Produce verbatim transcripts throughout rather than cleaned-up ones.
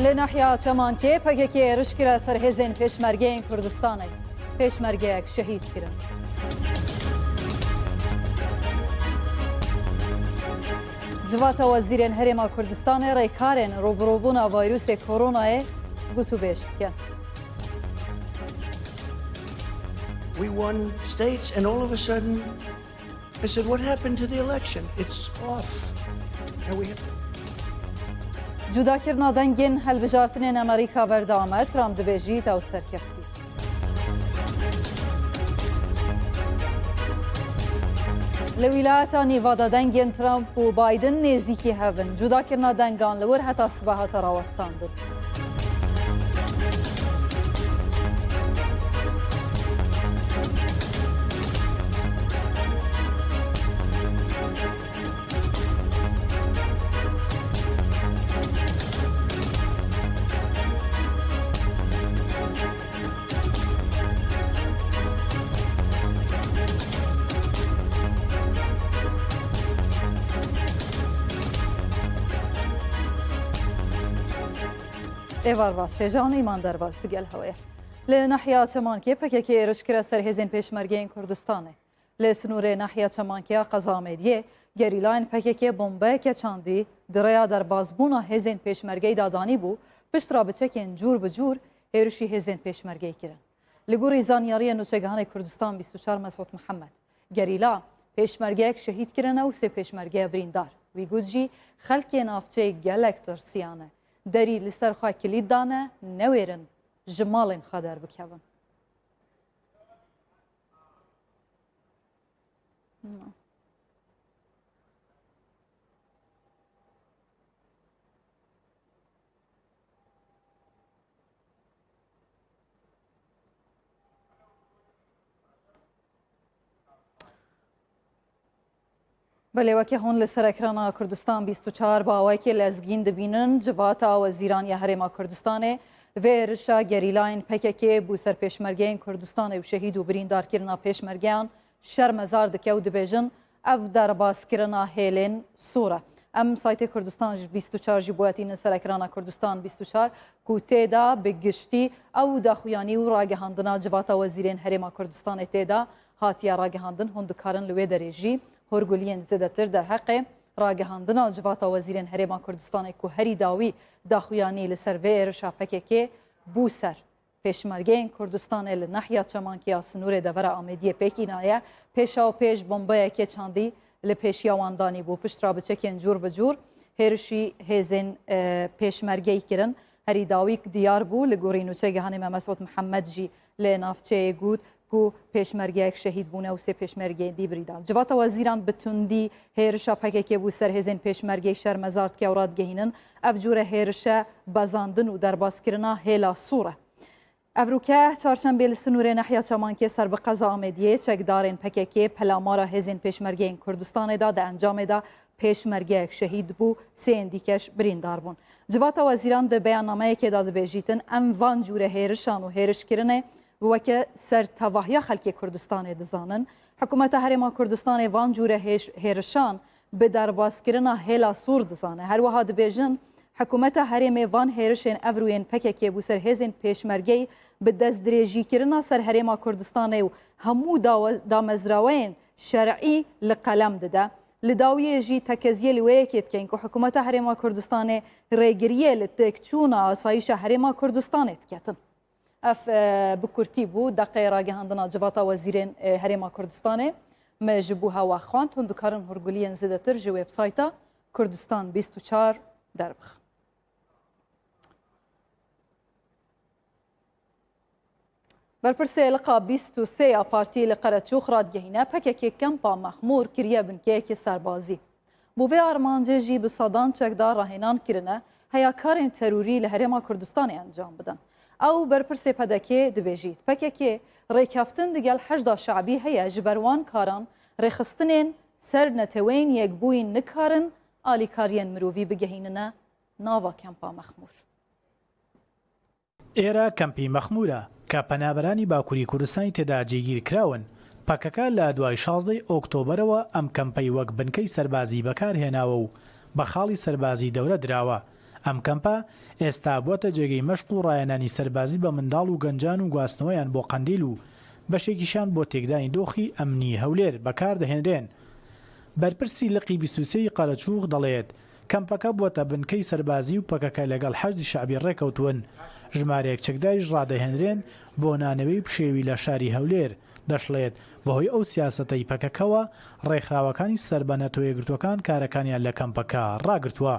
Li nahiya Çemankê P K K êriş kire ser hêzên Pêşmergeyên Kurdistanê. Pêşmergeyek şehîd kirin. Civata Wezîrên Herêma Kurdistanê rêkarên rûbirûbûna vayrûsê koronayê gotûbêj dikin. We won states, and all of a sudden, I said, "What happened to the election? It's off." And we Cudakirina dengên hilbijartinên Amerîka berdewam e, Trump dibêjît ew serkeftî. Li wîlayeta Nevada dengên Trump û Biden nêzîkî hev in. Cudakirina dengan li wir heta sibe hate rawestandin. Êvar baş, hêja û îman derbas digel hewe ye. Li nahiya Çemankê P K K êriş kire ser hêzên Pêşmergeyên Kurdistanê. Li sinûrê nahiya Çemankê ya qeza Amêdiyê, gerîlayên P K K bombeyeke çandî di rêya derbasbûna hêzên Pêşmergeyê de danîbû, piştre bi çekên cûr bi cûr hêrişî hêzên Pêşmergeyê kirin. Li gorî zanyariyên nûçegihanê Kurdistan bîst û çar Mesûd Mihemed, gerîla pêşmergeyek şehîd kirine û sê pêşmergeya birîndar. Wî got jî, xelkê navçeyê gelek tirsiyane. Derî li ser xwe kilît dane, newêrin ji malên xwe derbikevin. Belê, weke hûn li ser ekrana Kurdistan bîst û çar bi awayekî lezgîn dibînin, Civata Wezîran ya Herêma Kurdistanê vê êrişa gerîlayên P K K bû ser pêşmergeyên Kurdistanê û şehîd û birîndarkirina pêşmergeyan şermezar dike û dibêjin, ev derbaskirina hêlên sor e. Em saytê Kurdistan bîst û çar jî bûyatînin ser ekrana Kurdistan bîst û çar, ku tê de bi giştî ew daxuyanî û ragihandina Civata Wezîrên Herêma Kurdistanê tê de hatiye ragihandin. Hûn dikarin li wê derê jî hûrguliyên zêdetir derheqê ragihandina Civata Wezîrên Herêma Kurdistanê ku herî dawî daxuyanî li ser vê êrişa P K K bû ser pêşmergeyên Kurdistanê li nahiya Çemankê ya sinûrê devera Amêdiyê pêk înaye, pêşa û pêş bombeyekê çandî li pêşiya wan danîbû. Piştre bi çekên cûr bi cûr hêrişî hêzên, e, pêşmergeyî kirin. Herî dawî diyar bû, li gorî nûçegihanê me Mesûd Mihemed jî li navçeyê got ku pêşmergeyek şehîd bûne û sê pêşmergeyên dî birîndar. Civata Wezîran bi tundî hêrişa P K K bû ser hêzên pêşmergeyî şermezar dike û radigehînin, ev cûre hêrişe bezandin û derbaskirina hêla sor e. Evroke çarşembê li sinûrê nahiya Çemankê ser bi qeza Amêdiyê çekdarên P K K pelamara hêzên pêşmergeyên Kurdistanê da, di encamê de pêşmergeyek şehîd bû, sêyên dîkeş birîndar bûn. Civata Wezîran di beyannameyekê de dibêjîtin, em van cûre hêrişan û hêrişkirinê weke ser tevahiya xelkê Kurdistanê dizanin. Hikûmeta Herêma Kurdistanê van cûre hêş-, hêrişan bi derbaskirina hêla sor dizane. Her wiha dibêjin, hikûmeta herêmê van hêrişên evro yên P K K bû ser hêzên pêşmergeyî bi destdirêjîkirina ser Herêma Kurdistanê û hemû dawe-, damezraweyên şer'î li qelem dide. Li dawiyê jî tekeziyê li wê yekê dikin ku hikûmeta Herêma Kurdistanê rêgiriyê li têkçûna asayîşa Herêma Kurdistanê diketin. Ev, e, bi kurtî bû deqê ragihandina Civata Wezîrên, e, Herêma Kurdistanê. Me ji bo hewa xwend, hûn dikarin hûrguliyên zêdetir ji websayta Kurdistan bîst û çar derbixin. Berpirsê liqa bîst û sê ya partî li Qereçox radigehîne, P K K kempa Mexmûr kiriye binkeyekê serbazî. Bo vê armancê jî bi sedan çekdar rahênan kirine, heya karên terorî li Herêma Kurdistanê encam bidin. Ew berpirsê P D K dibêjît, P K K rêkeftin digel Heşda Şe'bî heye, ji ber wan karan rêxistinên ser Neteweyên Yekbûyî nikarin alîkariyên mirovî bigehînine nava kempa Mexmûr. Êre kempî Mexmûr e. کە پەنابەرانی باکووری کوردستانی تێدا جێگیر کراون. پەکەکە لە دوای شازدەی ئۆکتۆبەرەوە ئەم کەمپەی وەک بنکەی سەربازی بەکارهێناوە و بە خاڵی سەربازی دەورە دراوە. ئەم کەمپە ئێستا بووەتە جێگەی مەشق و ڕایەنانی سەربازی بە منداڵ و گەنجان و گواستنەوەیان بۆ قەندیل و بەشێکیشیان بۆ تێکدانی دۆخی ئەمنی هەولێر بەکاردەهێنرێن. بەرپرسی لقی بیست و سێ ی قەرەچووغ دەڵێت، کەمپەکە بووەتە بنکەی سەربازی و پەکەکە لەگەڵ حەشدی شەعبی ڕێکەوتوون. ژمارەیەک چەکداریش ڕادەهێنرێن بۆ نانەوەی پشێوی لە شاری هەولێر. دەشڵێت، بەهۆی ئەو سیاسەتەی پەکەکەوە، ڕێکخراوەکانی سەر بە نەتەوە یەکگرتووەکان کارەکانیان لە کەمپەکە ڕاگرتووە.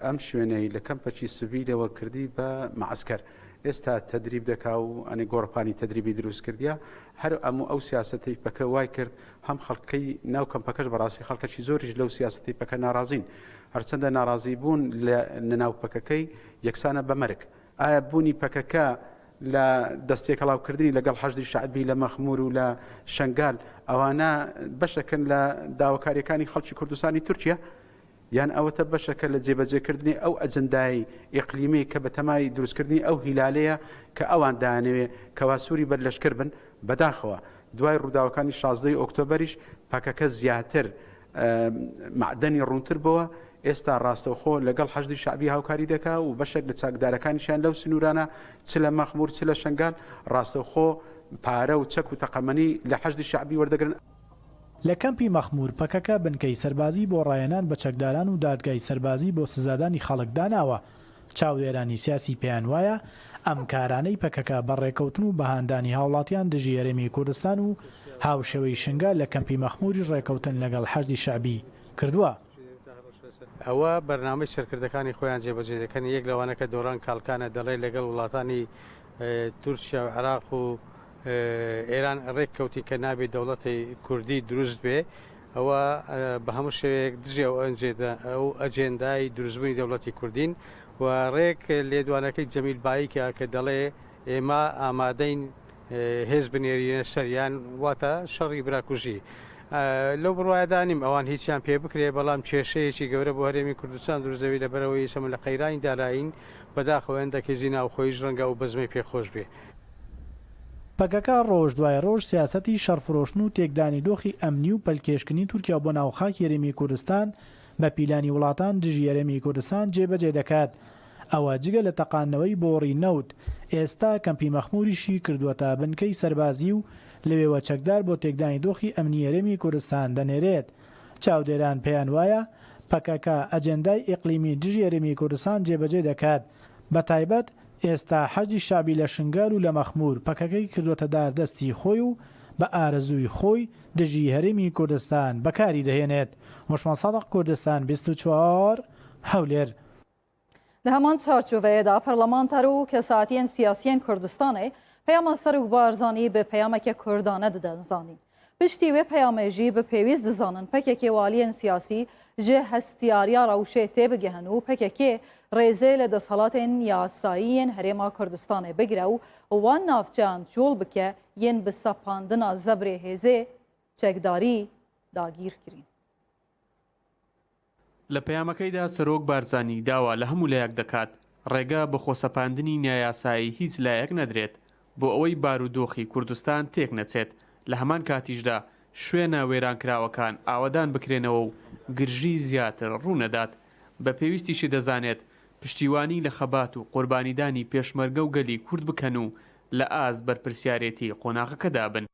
ئەم شوێنەی لە کەمپەکی سڤیلەوە کردی بە مەعسکەر. ئێستا تەدریب دەکا و ئەنێ گۆڕپانی تەدریبی دروست کردیە. هەر ئەموو ئەو سیاسەتەی پەکە وای کرد، هەم خەڵکەی ناو کەمپەکەش، بەڕاستی خەڵکەکی زۆریش لەو سیاسەتەی پەکە ناڕازین. هەرچەندە ناڕازی بوون لە ناو پەکەکەی یەکسانە بە مەرگ. ئایا بوونی پەکەکە لە دەستێکەڵاوکردنی لەگەڵ حەشدی شەعبی لە مەخموور و لە شەنگال، ئەوانە بەشەکەن لە داواکاریەکانی خەڵکی کوردستانی تورکیا؟ یان ئەوەتە بەشەکە لە جێبەجێکردنی ئەو ئەجندای ئیقلیمی کە بە تەمای دروستکردنی ئەو هیلالەیە کە ئەوان دایانەوێ کەوا سووری بەرلەشکر بن؟ بەداخەوە، دوای ڕووداوەکانی شازدەی ئۆکتۆبەریش پەکەکە زیاتر، ئە، مەعدەنی ڕوونتر بووە. ئێستا ڕاستەوخۆ لەگەڵ حەشدی شەعبی هاوکاری دەکا و بەشێک لە چاکدارەکانیشیان لەو سنوورانە، چ لە مەخموور، چ لە شەنگال، ڕاستەوخۆ پارە و چەک و تەقەمەنی لە حەشدی شەعبی وەردەگرن. لە کەمپی مەخموور، پەکەکە بنکەی سەربازی بۆ ڕایەنان بە چەکداران و دادگای سەربازی بۆ سزادانی خەڵک داناوە. چاودێرانی سیاسی پێیان وایە، ئەم کارانەی پەکەکە بە ڕێکەوتن و بەهاندانی هاوڵاتیان دژی هەرێمی کوردستان و هاوشێوەی شنگال لە کەمپی مەخمووری ڕێکەوتن لەگەڵ حەشدی شەعبی کردووە. ئەوە بەرنامەی سەرکردەکانی خۆیان جێبەجێ دەکەن. یەک لەوانە کە دۆران کاڵکانە دەڵێ لەگەڵ وڵاتانی، ئێ، تورکیا و عێراق و، ئێ، ئێران ڕێک کەوتی کە نابێ دەوڵەتی کوردی دروست بێ. ئەوە، ئێ، بە هەموو شێوەیەک دژی ئەو ئەنجێدە-، ئەو ئەجێندای دروستبوونی دەوڵەتی کوردین و ڕێک لێدوانەکەی جەمیل بایکە کە دەڵێ ئێمە ئامادەین، ئێ، هێز بنێرینە سەریان، واتە شەڕی براکوژی. ئێ، لەو بڕوایەدا نیم ئەوان هیچیان پێ بکرێ، بەڵام کێشەیەکی گەورە بۆ هەرێمی کوردستان دروست دەبێت، لەبەرەوەی ئێستا لە قەیرانی داراین، بەداخەوە هەندێک هێزی ناوخۆییش ڕەنگە ئەو بەزمەی پێخۆش بێ. پەکەکە ڕۆژ دوای ڕۆژ سیاسەتی شەڕفرۆشتن و تێکدانی دۆخی ئەمنی و پەلکێشکردنی تورکیا بۆ ناو خاکی هەرێمی کوردستان بە پیلانی وڵاتان دژی هەرێمی کوردستان جێبەجێ دەکات. ئەوە جگە لە تەقاندنەوەی بۆڕی نەوت، ئێستا کەمپی مەخمووریشی کردووەتە بنکەی سەربازی و لەوێوە چەکدار بۆ تێکدانی دۆخی ئەمنی هەرێمی کوردستان دەنێرێت. چاودێران پێیان وایە، پەکەکە ئەجێندای ئیقلیمی دژی هەرێمی کوردستان جێبەجێ دەکات. بە تایبەت ئێستا حەشدی شەعبی لە شنگال و لە مەخموور پەکەکەی کردووەتە داردەستی خۆی و بە ئارەزووی خۆی دژی هەرێمی کوردستان بەکاری دەهێنێت. موشمان سادق، کوردستان بیست و چوار، هەولێر. Di heman çarçoveyê de parlamenter û kesatiyên siyasiyên Kurdistanê peyama Serok Barzanî bi peyameke kurdane didin zanîn. Piştî wê peyamê jî bi pêwîst dizanin P K K û aliyên siyasî ji hestiyariya rewşê têbigihin û P K K rêzê li desthilatên yasayî yên Herêma Kurdistanê bigire û wan navçeyan çol bike yên bi sepandina zebrê hêzê çekdarî dagîr kirîn. لە پەیامەکەیدا سەرۆک بارزانی داوا لە هەموو لایەک دەکات ڕێگە بە خۆسەپاندنی نایاسایی هیچ لایەک نەدرێت بۆ ئەوەی بارودۆخی کوردستان تێک نەچێت، لە هەمان کاتیشدا شوێنە وێرانکراوەکان ئاوەدان بکرێنەوە و گرژی زیاتر ڕوونەدات. بە پێویستیشی دەزانێت پشتیوانی لە خەبات و قوربانیدانی پێشمەرگە و گەلی کورد بکەن و لە ئاست بەرپرسیارێتی قۆناغەکەدا بن.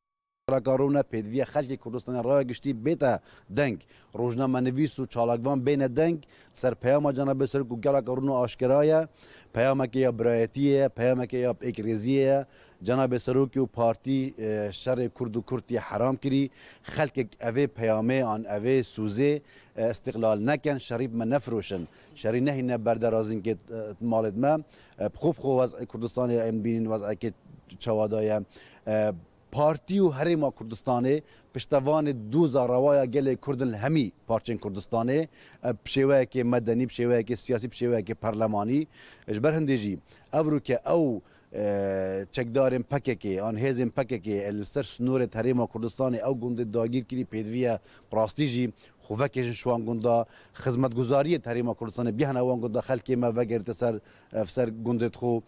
Geleka rûne pêdiviya xelkê Kurdistanê raya giştî bête deng. Rojnamenivîs û çalakvan bêne deng, li ser peyama Cenabê Serok û geleka rûne aşkera ye. Peyamekê ya birayetiyê ye, peyamekê ya êkrêziyê ye. Cenabê Serokê û partî, e, şerê Kurd û Kurtiyê heram kirî. Xelkek evê peyamê an evê sozê, e, îstiqlal nekin, şerî bi me nefiroşin. Şerî nehîne ber derazînkê, e, malê me. E, bi xwe bi xwe wez'ê Kurdistanê em bînin wez'ekê çawa da ye. E, Partî û Herêma Kurdistanê piştevanê doza rewaya gelê Kurd in li hemî parçeyên Kurdistanê, e, bi şêweyekê medenî, bi şêweyekê siyasî, bi şêweyekê perlemanî. Ji ber hindê jî evroke ew, e, çekdarên P K K an hêzên P K K li ser snorê herêma Kurdistanê ew gundê dagîr kirî pêdiviye bi rastî jî xwe vekêşin ji wan gunda, xizmetguzariyê herêma Kurdistanê bihene wan gunda, xelkê me vegerite ser, e, ser gundê xwe.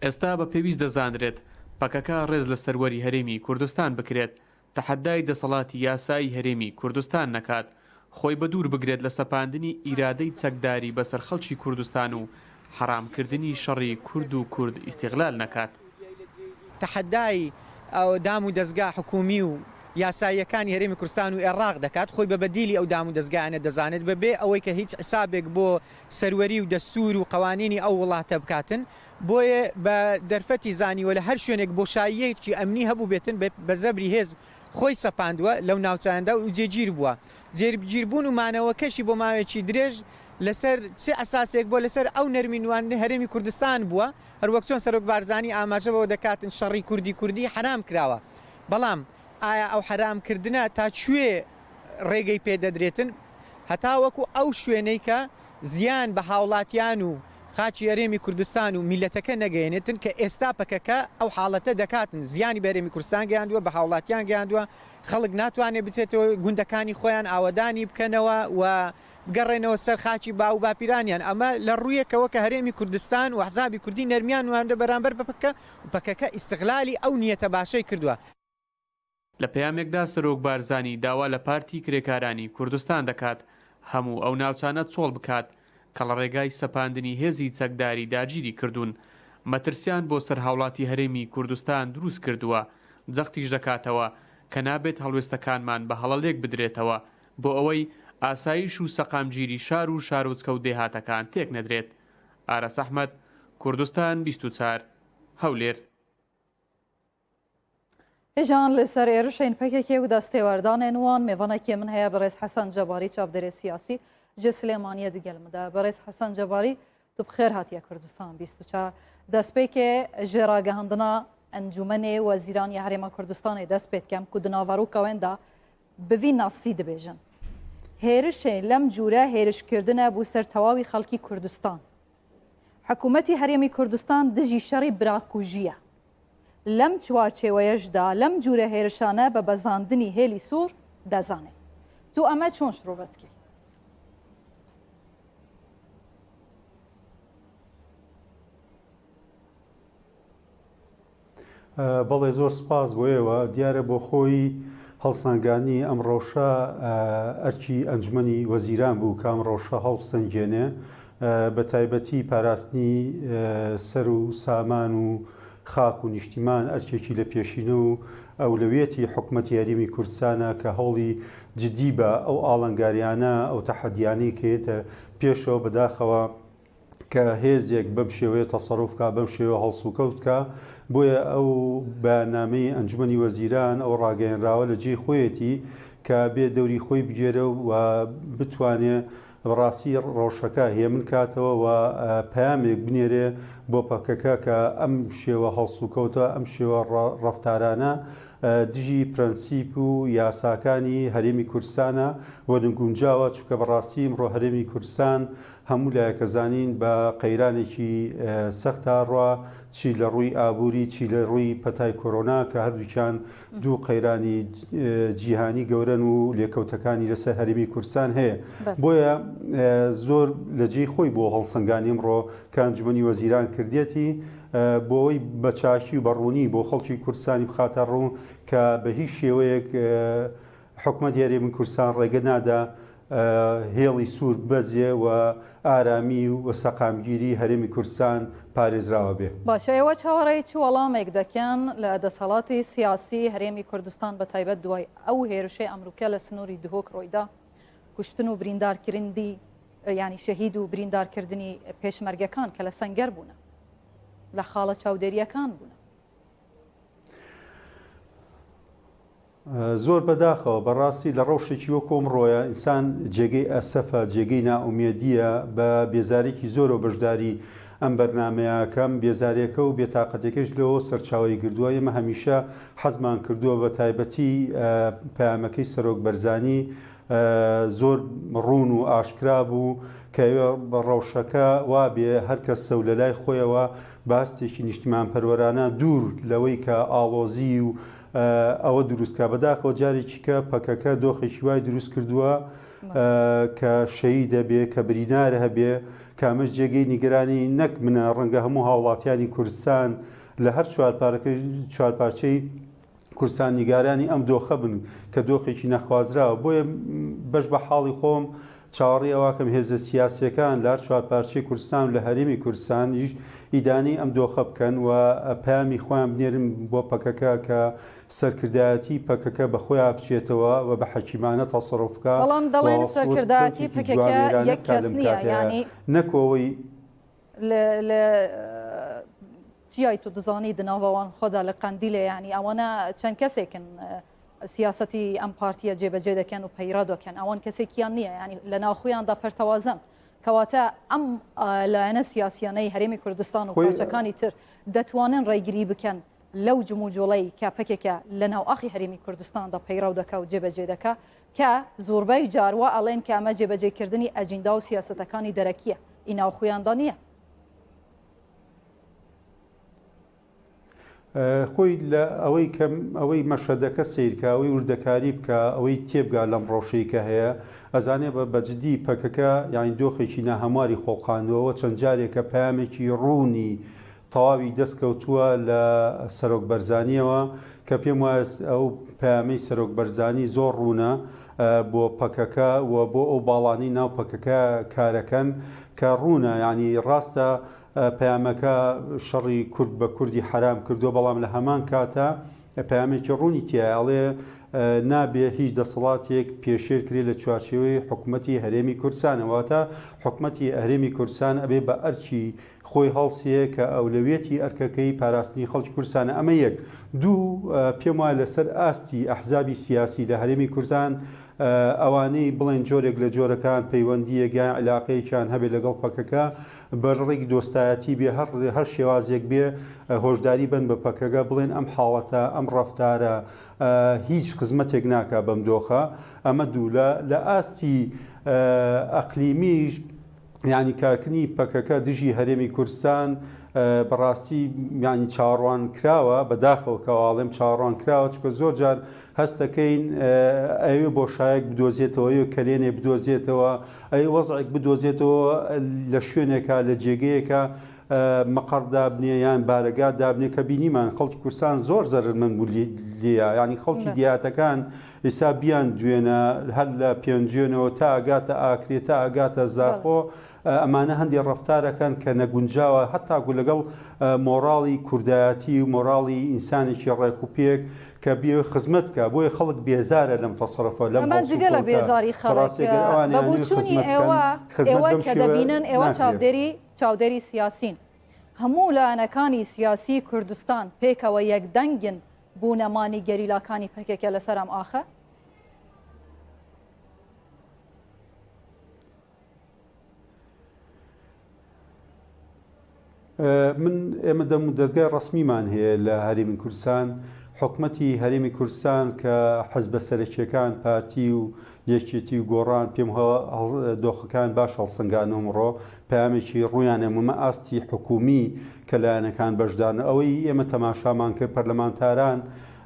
ئێستا بە پێویست دەزانرێت پەکەکە ڕێز لە سەروەری هەرێمی کوردستان بکرێت، تەحەدای دەسەڵاتی یاسایی هەرێمی کوردستان نەکات، خۆی بە دوور بگرێت لە سەپاندنی ئیرادەی چەکداری بەسەر خەڵکی کوردستان و حەرامکردنی شەڕی کورد و کورد ئیستیغلال نەکات. تەحەدای ئەو دام و دەزگا حکومی و یاساییەکانی هەرێمی کوردستان و عێراق دەکات، خۆی بە بەدیلی ئەو دام و دەزگایانە دەزانێت، بەبێ ئەوەی کە هیچ حسابێک بۆ سەروەری و دەستور و قەوانینی ئەو وڵاتە بکاتن. بۆیە بە دەرفەتی زانیوە لە هەر شوێنێک بۆشاییەکی ئەمنی هەبوو بێتن، بە زەبری هێز خۆی سەپاندووە لەو ناوچاندا و جێگیر بووە. جێگیربوون و مانەوەکەشی بۆ ماوەیەکی درێژ لەسەر چه ئەساسێک بۆ لەسەر ئەو نەرمی نواندنی هەرێمی کوردستان بووە، هەروەک چۆن سەرۆک بارزانی ئاماژە بەوە دەکاتن شەڕی کوردی کوردی حرام کراوە. بەڵام ئایا ئەو حرامکردنە تا کوێ ڕێگەی پێدەدرێتن؟ هەتا وەکو ئەو شوێنەی کە زیان بە هاوڵاتیان و خاچی هەرێمی کوردستان و میلەتەکە نەگەیەنێتن کە ئێستا پەکەکە ئەو حاڵەتە دەکاتن، زیانی بە هەرێمی کوردستان گەیاندووە، بە هاوڵاتیان گەیاندووە، خەڵک ناتوانێت بچێتەوە گوندەکانی خۆیان ئاوەدانی بکەنەوە و بگەڕێنەوە سەر خاچی باو باپیرانیان. ئەمە لە ڕوویەکەوە کە هەرێمی کوردستان و حزابی کوردی نەرمیان نواندە بەرامبەر بە پەکەکە و پەکەکە ئیستغلالی ئەو نیەتە باشەی کردووە. لە پەیامێکدا سەرۆک بارزانی داوا لە پارتی کرێکارانی کوردستان دەکات هەموو ئەو ناوچانە چۆڵ بکات کە لە ڕێگای سەپاندنی هێزی چەکداری داگیری کردوون. مەترسیان بۆ سەر هاوڵاتی هەرێمی کوردستان دروست کردووە. جەختیش دەکاتەوە کە نابێت هەڵوێستەکانمان بە هەڵە لێک بدرێتەوە بۆ ئەوەی ئاسایش و سەقامگیری شار و شارۆچکە و دێهاتەکان تێک نەدرێت. ئارەس ئەحمەد، کوردستان بیست و چوار، هەولێر. Hêjan li ser êrişên P K K û destêwerdanên wan mêvanekê min heye birêz Hesen Cebarî, çavdêrê siyasî ji Silêmaniyê digel min de. Birêz Hesen Cebarî, tu bi xêr hatiye Kurdistan bîst û çar. Destpêkê ji ragihandina Encûmenê Wezîran ya Herêma Kurdistanê dest pê dikem ku di naveroka wen de bi vî nasî dibêjin, hêrişên lem cûre hêrişkirdine bo ser tewawî xelkî Kurdistan. Hikûmetî Herêmî Kurdistan dijî şerî birakujî ye. Lem çarçêweya ji da lem cûre hêrişane bi bezandinî hêlî sor dezane. Tu eme çon şirove dikî? بەڵێ، زۆر سپاس بۆ ئێوە. دیارە بۆ خۆی هەڵسەنگاندنی ئەم ڕەوشە ئەرکی ئەنجومەنی وەزیران بوو کە ئەم ڕەوشە هەڵسەنگێنێ، بە تایبەتی پاراستنی سەر و سامان و خاک و نیشتیمان ئەرکێکی لە پێشینە و ئەولەویەتی حکومەتی هەرێمی کوردستانە کە هەوڵی جدی بە ئەو ئاڵنگاریانە، ئەو تەحەدیانەی کە هێتە پێشەوە بەداخەوە کە هێزێک بەم شێوەیە تەسەروف کا، بەم شێوە هەڵسوکەوت کا. بۆیە ئەو بەیاننامەی ئەنجومەنی وەزیران، ئەو ڕاگەیەنراوە لە جێی خۆیەتی کە بێ دەوری خۆی بگێرە و بتوانێ بەڕاستی ڕەوشەکە هێمن کاتەوە و پەیامێک بنێرێ بۆ پەکەکە کە ئەم شێوە هەڵسوکەوتە، ئەم شێوە ڕەفتارانە دژی پرەنسیپ و یاساکانی هەرێمی کوردستانە و نەگونجاوە، چونکە بەڕاستی ئمڕۆ هەرێمی کوردستان هەموو لایەکە زانین بە قەیرانێکی سەخت هاڕوا، چی لە ڕووی ئابووری، چی لە ڕووی پەتای کۆرۆنا کە هەردووکیان دوو قەیرانی جیهانی گەورەن و لێکەوتەکانی لەسەر هەرێمی کوردستان هەیە. بۆیە زۆر لە جێی خۆی بۆ هەڵسەنگانی ئمڕۆ کە ئەنجومەنی وەزیران کردیەتی، بۆ ئەوەی بە چاکی و بە ڕوونی بۆ خەڵکی کوردستانی بخاتە ڕوو کە بە هیچ شێوەیەک حکومەتی هەرێمی کوردستان ڕێگە نادا هێڵی سوور ببەزێ و ئارامی و سەقامگیری هەرێمی کوردستان پارێزراوە بێ. باشە، ئێوە چاوەڕێی چ وەڵامێک دەکەن لە دەسەڵاتی سیاسی هەرێمی کوردستان، بە تایبەت دوای ئەو هێرشەی ئەمروکە لە سنووری دهۆک ڕۆیدا، کوشتن و بریندارکردنی، یعنی شەهید و بریندارکردنی پێشمەرگەکان کە لە سەنگەر بوونە، لە خاڵە چاودێریەکان بوونە؟ زۆر بەداخەوە، بەڕاستی لە ڕەوشێکی وەکۆم ڕۆیە ئینسان جێگەی ئەسەفە، جێگەی نائومێدیە. بە بێزارێکی زۆرەوە بەشداری ئەم بەرنمەیە کەم، بێزارێکە و بێتاقەتێکش لەوە سەرچاوی گردووە. ئێمە هەمیشە حەزمان کردووە بە تایبەتی پەیامەکەی سەرۆک بەرزانی زۆر ڕوون و ئاشکرا بوو کە ئێوە ڕەوشەکە وا بێ هەر کەسە و لە لای خۆیەوە بە هەستێکی نیشتیمانپەروەرانە دوور لەوەی کە ئاڵۆزی و ئەوە دروستکە. بەداخەوە جارێکی کە پەکەکە دۆخێکی وای دروست کردووە کە شەهید هەبێ، کە برینار هەبێ، کامەش جێگەی نیگەرانی نەک منە، ڕەنگە هەموو هاوڵاتیانی کوردستان لە هەر چوار پارەکە-، چوار پارچەی کوردستان نیگەرانی ئەم دۆخە بن کە دۆخێکی نەخوازراوە. بۆیە بەش بە حاڵی خۆم چاوەڕێی ئەوە کەم هێزە سیاسیەکان لە هەر چوار پارچەی کوردستان و لە هەرێمی کوردستانیش ئیدانەی ئەم دۆخە بکەن و پەیامی خۆیان بنێرن بۆ پەکەکە کە سەرکردایەتی پەکەکە بە خۆیان بچێتەوە و بە حەکیمانە تەسەڕوف بکا. بەڵام دەڵێن و سەرکردایەتی خۆ-، پەکەکە کاتەیە یەک کەس لەم نییە، کاتەیە. یعنی نەکۆ ئەوەی لە، لە، ئە، چیای تو دزانی دناوەوان خۆدا لە قەندیلێ، یعنی ئەوانە چەند کەسێکن، ئە، سیاسەتی ئەم پارتیە جێبەجێ دەکەن و پەیڕا دەکەن. ئەوان کەسێکیان نییە، یعنی لە ناوخۆیاندا پەرتەوازن. کەواتە ئەم، ئە، لایەنە سیاسیانەی هەرێمی کوردستان و خۆی پارچەکانی تر دەتوانن ڕێگری بکەن لەو جموجۆڵەی کە پەکێکە لە ناو ئاخی هەرێمی کوردستاندا پەیڕاو دەکا و جێبەجێ دەکا، کە زۆربەی جار وا ئەڵێن کە ئەمە جێبەجێکردنی ئەجیندا و سیاسەتەکانی دەرەکیە، ئی ناوخۆیاندا نییە. ئە، خۆی لە ئەوەی کە، ئەوەی مەشەدەکە سیر کە، ئەوەی وردەکاری بکە، ئەوەی تێبگا لەم ڕەوشەی کە هەیە، ئەزانێ بە، بە جدی پەکەکە، یعنی دۆخێکی ناهەمواری خۆڵقاندووە و چەند جارێکە پەیامێکی ڕوونی تەواوی دەستکەوتووە لە سەرۆک بەرزانیەوە، کە پێم وایە ئەو پەیامەی سەرۆک بەرزانی زۆر ڕوونە، ئە، بۆ پەکەکە و بۆ ئەو باڵانی ناو پەکەکە کارەکەن کە ڕوونە، یعنی ڕاستە، ئە، پەیامەکە شەڕی کورد بە کوردی حرام کردووە، بەڵام لە هەمان کاتە پەیامێکی ڕوونی تیایە، ئەڵێ، ئە، نابێ هیچ دەسەڵاتێک پێشێل کرێ لە چوارچێوەی حکوومەتی هەرێمی کوردستانە، واتە حکوومەتی هەرێمی کوردستان ئەبێ بە ئەرکی خۆی هەڵسێ کە ئەولەویەتی ئەرکەکەی پاراستنی خەڵکی کوردستانە. ئەمە یەک. دوو، ئە، پێم وایە لەسەر ئاستی ئەحزابی سیاسی لە هەرێمی کوردستان، ئە، ئەوانەی بڵێن جۆرێک لە جۆرەکان پەیوەندیەک یان علاقەیەکیان هەبێت لەگەڵ پەکەکە، بە ڕێک دۆستایەتی بێ، هەر، هەر شێوازێک بێ، ئە، هۆشداری بن بە پەکەکە، بڵێن ئەم حاڵەتە، ئەم ڕەفتارە، ئە، هیچ خزمەتێک ناکا بەم دۆخە. ئەمە دوو. لە، لە ئاستی، ئە، ئەقلیمیش، یعنی کارکردنی پەکەکە دژی هەرێمی کوردستان، ئە، بەڕاستی، یعنی چاوەڕوان کراوە، بەداخەوە کەواڵێم چاوەڕوان کراوە، چونکە زۆر جار هەست دەکەین، ئە، ئەوێ بۆشایەک بدۆزێتەوە، ئەوێ کەلێنێ بدۆزێتەوە، ئەوێ وەزعێک بدۆزێتەوە لە شوێنێکە، لە جێگەیەکە، ئە، مەقەڕ دابنێ یان بارەگا دابنێ کە بینیمان خەڵکی کوردستان زۆر زەرمەند بوو لێ-، لێیە. یعنی خەڵکی نە. دیاتەکان ئێستا بیان دوێنە هەر لە پێنجوێنەوە تا ئەگاتە ئاکرێ، تا ئەگاتە زاخۆ، بەڵێ. ئە، ئەمانە هەندێک ڕەفتارەکەن کە نەگونجاوە، هەتاکو لەگەڵ، ئە، مۆراڵی کوردایەتی و مۆراڵی ئینسانێکی ڕێک و پێک کە بێ خزمەت بکە. بۆیە خەڵک بێزارە لەم تەسەڕفە، لەم ئەمە هەڵسوکەوتە. جگە لە بێزاری خەڵک، بەڕاستی گەر ئەوان بە یانەوێ بۆچوونی خزمەت بکەن، ئێوە، خزمەت ئێوە بەم کە شێوە دەبینن، ئێوە ناکرێت. چاودێری، چاودێری سیاسین. هەموو لایەنەکانی سیاسی کوردستان پێکەوە یەکدەنگن بۆ نەمانی گەریلاکانی پەکەکە لەسەر ئەم ئاخە؟ ئە، من، ئێمە دەم و دەستگای ڕەسمیمان هەیە لە هەرێمی کوردستان. حکومەتی هەرێمی کوردستان کە حزبە سەرەکیەکان، پارتی و یەکێتی و گۆڕان، پێم هەڵ-، هەڵ-، دۆخەکان باش هەڵسەنگانەوە ئەمڕۆ. پەیامێکی ڕوویانە ممە ئاستی حکومی کە لایەنەکان بەشدارن. ئەوەی ئێمە تەماشامان کرد، پەرلەمانتاران،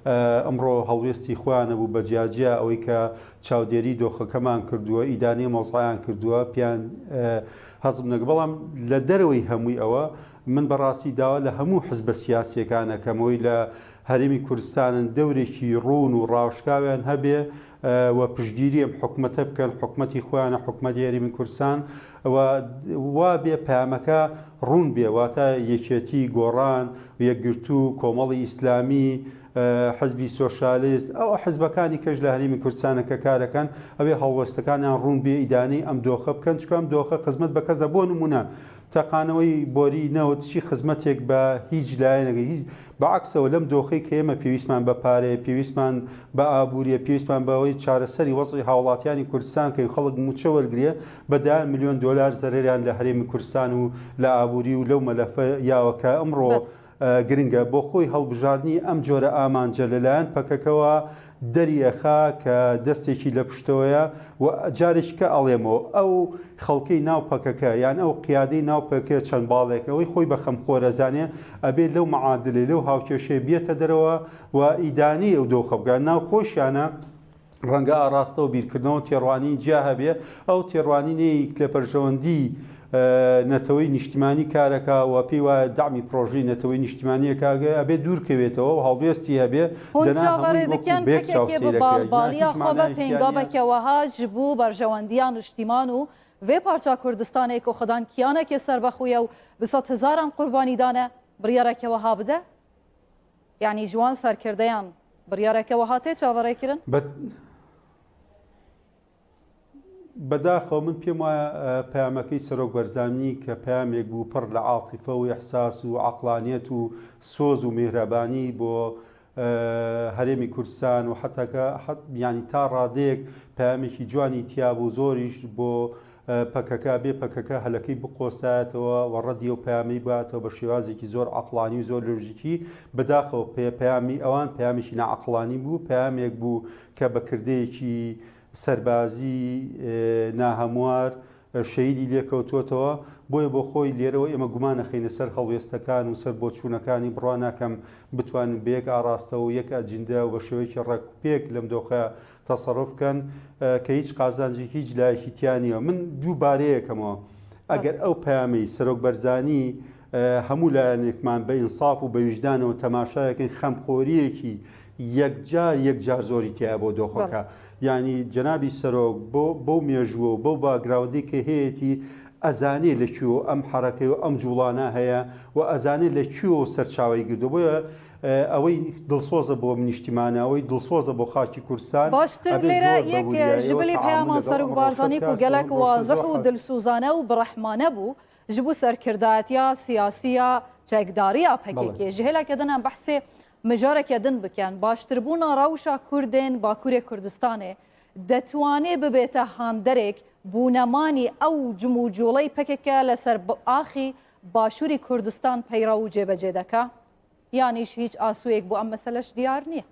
ئە، ئەمڕۆ هەڵوێستی خۆیانە بوو بە جیاجیا ئەوەی کە چاودێری دۆخەکەمان کردووە، ئیدانەی مۆزعیان کردووە، پیان، ئە، هەزم نەک. بەڵام لە دەرەوەی هەمووی ئەوە، من بەڕاستی داوا لە هەموو حزبە سیاسیەکان ئەکەم، ئەوەی لە هەرێمی کوردستانن دەورێکی ڕوون و ڕاشکاویان هەبێ، ئە، و پشتگیری ئەم حکومەتە بکەن، حکومەتی خۆیانە، حکومەتی هەرێمی کوردستان، و وا بێ پەیامەکە ڕوون بێ، واتە یەکێتی، گۆڕان، یەکگرتوو، کۆمەڵی ئیسلامی، ئە، حزبی سۆشیالیست، ئەو حزبەکانی کەش لە هەرێمی کوردستانە کە کارەکەن، ئەوێ هەڵوەستەکانیان ڕوون بێ، ئیدانەی ئەم دۆخە بکەن، چونکە ئەم دۆخە خزمەت بە کەس دە. بۆ نمونە، تەقانەوەی بۆری نەوت چی خزمەتێک بە هیچ لایەنێک، هیچ، بەعکسەوە لەم دۆخەی کە ئێمە پێویستمان بە پارەیە، پێویستمان بە ئابووریە، پێویستمان بەوەی چارەسەری وەزعی هاوڵاتیانی کوردستان کەین، خەڵک موچە وەرگرێ، بە دەیان ملیۆن دۆلار زەرەریان لە هەرێمی کوردستان و لە ئابووری و لەو مەلەفە یاوە کە ئەمڕۆ، بەڵێ. ئە، گرنگە. بۆ خۆی هەڵبژاردنی ئەم جۆرە ئامانجە لەلایەن پەکەکەوە دەریەخا کە دەستێکی لە پشتەوەیە و جارێکی کە ئەڵێمەوە، ئەو خەڵکەی ناو پەکەکە یان ئەو قیادەی ناو پەکەکە چەند باڵێک ئەوەی خۆی بە خەمخۆرە زانێ، ئەبێ لەو معادلەی، لەو هاوکێشەی بێتە دەرەوە و ئیدانەی ئەو دۆخە بگات. ناو خۆشیانە ڕەنگە ئاراستە و بیرکردنەوە تێڕوانین جیا هەبێ، ئەو تێڕوانینەی لە بەرژەوەندی نەتەوەی نیشتیمانی کارەکە و پێی وایە دەعمی پرۆژەی نەتەوەی نیشتیمانیەکە ئەبێ دوور کەوێتەوە و هەڵوێستی هەبێ. هەموو دەنا هەمووی چاوەڕێ وەکو دەکەن بێک پەکێکێ چاوسێرەکە. بە بالباڵیە خۆ بە پێنگاوێکە وەها ji بوو بەرژەوەندیان نیشتیمان و vê parça Kurdistanê ku xwedan kiyanekê serbexwe ye û bi sedhezaran qurbanî dane, biryareke wiha bide? Yanî ji wan serkirdeyan biryareke wiha tê çaverêkirin? بەداخەوە من پێم وایە پەیامەکەی سەرۆک بەرزانی کە پەیامێک بوو پڕ لە عاتیفە و ئیحساس و عەقڵانیەت و سۆز و میهرەبانی بۆ هەرێمی کوردستان و حتاکە ینی تا ڕادەیەک پەیامێکی جوانی تیا بوو، زۆریش بۆ پەکەکە بێ پەکەکە هەلەکەی بقۆستایەتەوە و ڕەدی و پەیامی باتەوە بە شێوازێکی زۆر عەقڵانی و زۆر لۆژیکی. بەداخەوە پەیامی ئەوان پەیامێکی ناعەقڵانی بوو، پەیامێک بوو کە بە کردەیەکی سەربازی ناهەموار شەهیدی لێکەوتووەتەوە. بۆیە بۆ خۆی لێرەوە ئێمە گومان نەخەینە سەر هەڵوێستەکان و سەر بۆچوونەکانی، بڕوا ناکەم بتوانن بە یەک ئاڕاستە و یەک ئەجندە و بە شێوەیەکی ڕێکوپێک لەم دۆخە تەسەڕف بکەن کە هیچ قازانجێکی هیچ لایەکی تیا نییە. من دووبارەیەکەمەوە، ئەگەر ئەو پەیامەی سەرۆک بەرزانی هەموو لایەنێکمان بە ئینساف و بە ویژدانەوە تەماشایەکەین، خەمخۆریەکی یەکجار یەکجار زۆری تایە بۆ دۆخەکە. یعنی جەنابی سەرۆک بۆ بەو مێژووە و بەو باگراوندی کە هەیەی ئەزانێ لە کوێوە ئەم حەرەکەی و ئەم جوڵانە هەیە و ئەزانێ لە کوێوە سەرچاوی گردو. بۆیە ئەوەی دڵسۆزە بۆ منیشتیمانە، ئەوەی دڵسۆزە بۆ خاکی کوردستان. باشتر لێرە یەک ji bilî peyama Serok Barzanî ku gelek wazih û dilsozane û birehmane bû ji bo serkirdayetiya siyasiya çekdariya P K K. Ji hêleke din em behsê mijareke din bikin. Baştirbûna rewşa Kurdên Bakurê Kurdistanê detwanê bibête handerek bûnemanî ew cimûcûley P K K li ser axî Başûrî Kurdistan peyra û cêbecê deke? Yanî ji hîç asûyek bo em mesele ji diyar niye?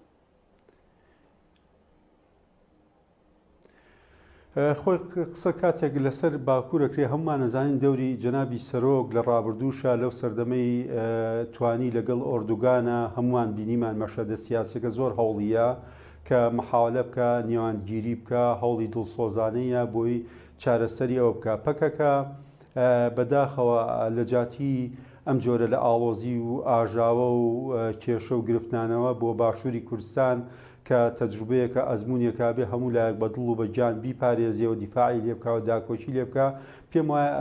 خۆی قسە کاتێک لەسەر باکوورە کرێ، هەمومان ئەزانین دەوری جەنابی سەرۆک لە ڕابردووشە لەو سەردەمەی توانی لەگەڵ ئۆردوگانە، هەمومان بینیمان مەشەدە سیاسەکە زۆر هەوڵیە کە محاولە بکە نێوانگیری بکە، هەوڵی دڵسۆزانەیە بۆی چارەسەری ئەوە بکە. پەکەکە بەداخەوە لە جاتی ئەم جۆرە لە ئاڵۆزی و ئاژاوە و کێشە و گرفتانەوە بۆ باشووری کوردستان کە تەجروبەیەکە ئەزموونێکا بێ هەموو لایەک بە دڵ و بە گیان بیپارێزێ و دیفاعی لێ بکا و داکۆکی لێ بکا. پێم وایە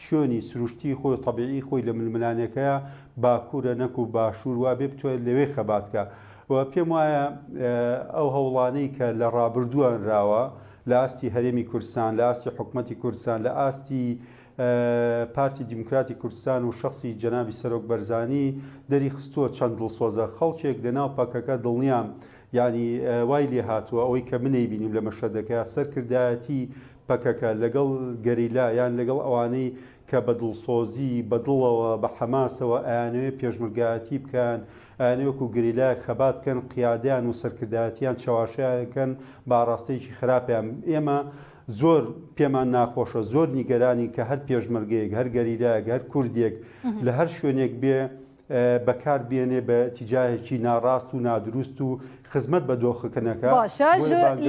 شوێنی سروشتی خۆی و تەبیعی خۆی لە ململانێکەیە باکوورە نەکو باشوور وابێ بتوانێت لەوێ خەبات بکا. و پێم وایە ئەو هەوڵانەی کە لە ڕابردووە نراوە لە ئاستی هەرێمی کوردستان، لە ئاستی حکومەتی کوردستان، لە ئاستی پارتی دیموکراتی کوردستان و شخصی جەنابی سەرۆک بەرزانی دەری خستووە چەند دڵسۆزە خەڵکێک لە ناو پەکەکە دڵنیام یعنی وای لێ هاتووە ئەوەی کە منەی بینیم لە مەشەدەکە سەرکردایەتی پەکەکە لەگەڵ گەریلا یان لەگەڵ ئەوانەی کە بە دڵسۆزی بە دڵەوە بە حەماسەوە ئەیانەوێ پێشمرگایەتی بکەن، ئەیانەوێ وەکو گەریلایەک خەبات بکەن، قیادەیان و سەرکردایەتیان چەواشەیان کەن بە ئاڕاستەیەکی خراپیان. ئێمە زۆر پێمان ناخۆشە، زۆر نیگەرانی کە هەر پێشمەرگەیەک، هەر گەریلایەک، هەر کوردێک لە هەر شوێنێک بێ بەکار بێنێ بە تیجاهێکی ناڕاست و نادروست و خزمەت بە دۆخەکەنەکە. باشە،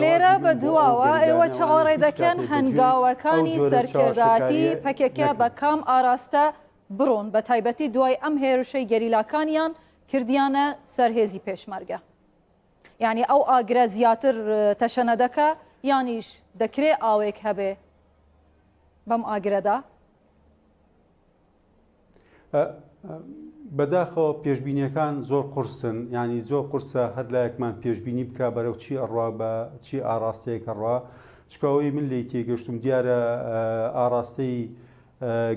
لێرە بە دواوە ئێوە چاوەڕێ دەکەن هەنگاوەکانی سەرکردایەتی پەکەکە بە کام ئاراستە بڕۆن، بە تایبەتی دوای ئەم هێرشەی گەریلاکانیان کردیانە سەر هێزی پێشمەرگە. یعنی ئەو ئاگرە زیاتر تەشەنە دەکە یانیش دەکرێ ئاوێک هەبێ بەم ئاگرەدا؟ بەداخەوە پێشبینیەکان زۆر قورسن، یعنی زۆر قورسە هەر لایەکمان پێشبینی بکە بەرەو چی ئەڕوا بە چی ئاراستەیەک ئەڕوا. چکەوەی من لی تێگەشتم دیارە ئاراستەی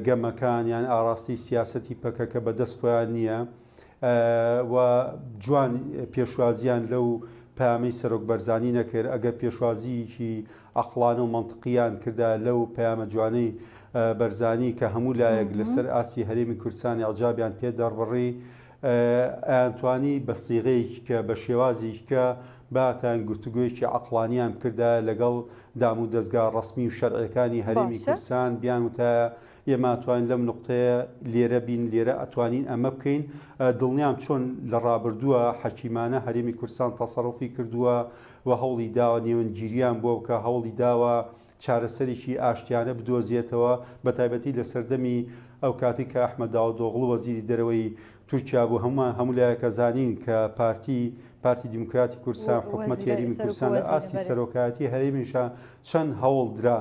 گەمەکان یان ئاراستەی سیاسەتی پەکەکە بەدەست خۆیان نییە و جوان پێشوازیان لەو پامەی سەرۆک بەرزانی نەکرد. ئەگەر پێشوازیەکی ئەقڵانە و منطقیان کردا لەو پامە جوانەی بەرزانی کە هەموو لایەک لەسەر ئاستی هەرێمی کوردستانی ئەعجابیان پێ دەڕبڕی، ئەیانتوانی بە سیغەیەکی کە بە شێوازێکی کە باتان گفتوگویەکی عەقڵانیان بکردایە لەگەڵ دام و دەزگا ڕەسمی و شەرعیەکانی هەرێمی کوردستان، بیان وتایە ئێمە ئەتوانین لەم نقطەیە لێرە بین، لێرە ئەتوانین ئەمە بکەین. دڵنیام چۆن لە ڕابردووە حەکیمانە هەرێمی کوردستان تەسەڕوفی کردووە و هەوڵی داوە نێوەندگیریان بۆ بکە، هەوڵی داوە چارەسەرێکی ئاشتیانە بدۆزیێتەوە، بە تایبەتی لە سەردەمی ئەو کاتی کە ئەحمەد داودۆغڵو وەزیری دەرەوەی تورکیا بوو. هەموو هەموو لایەکە زانین کە پارتی پارتی دیموکراتی کوردستان، حکوومەتی هەرێمی کوردستان لە ئاستی سەرۆکایەتی هەرێمیشە چەند هەوڵ درا.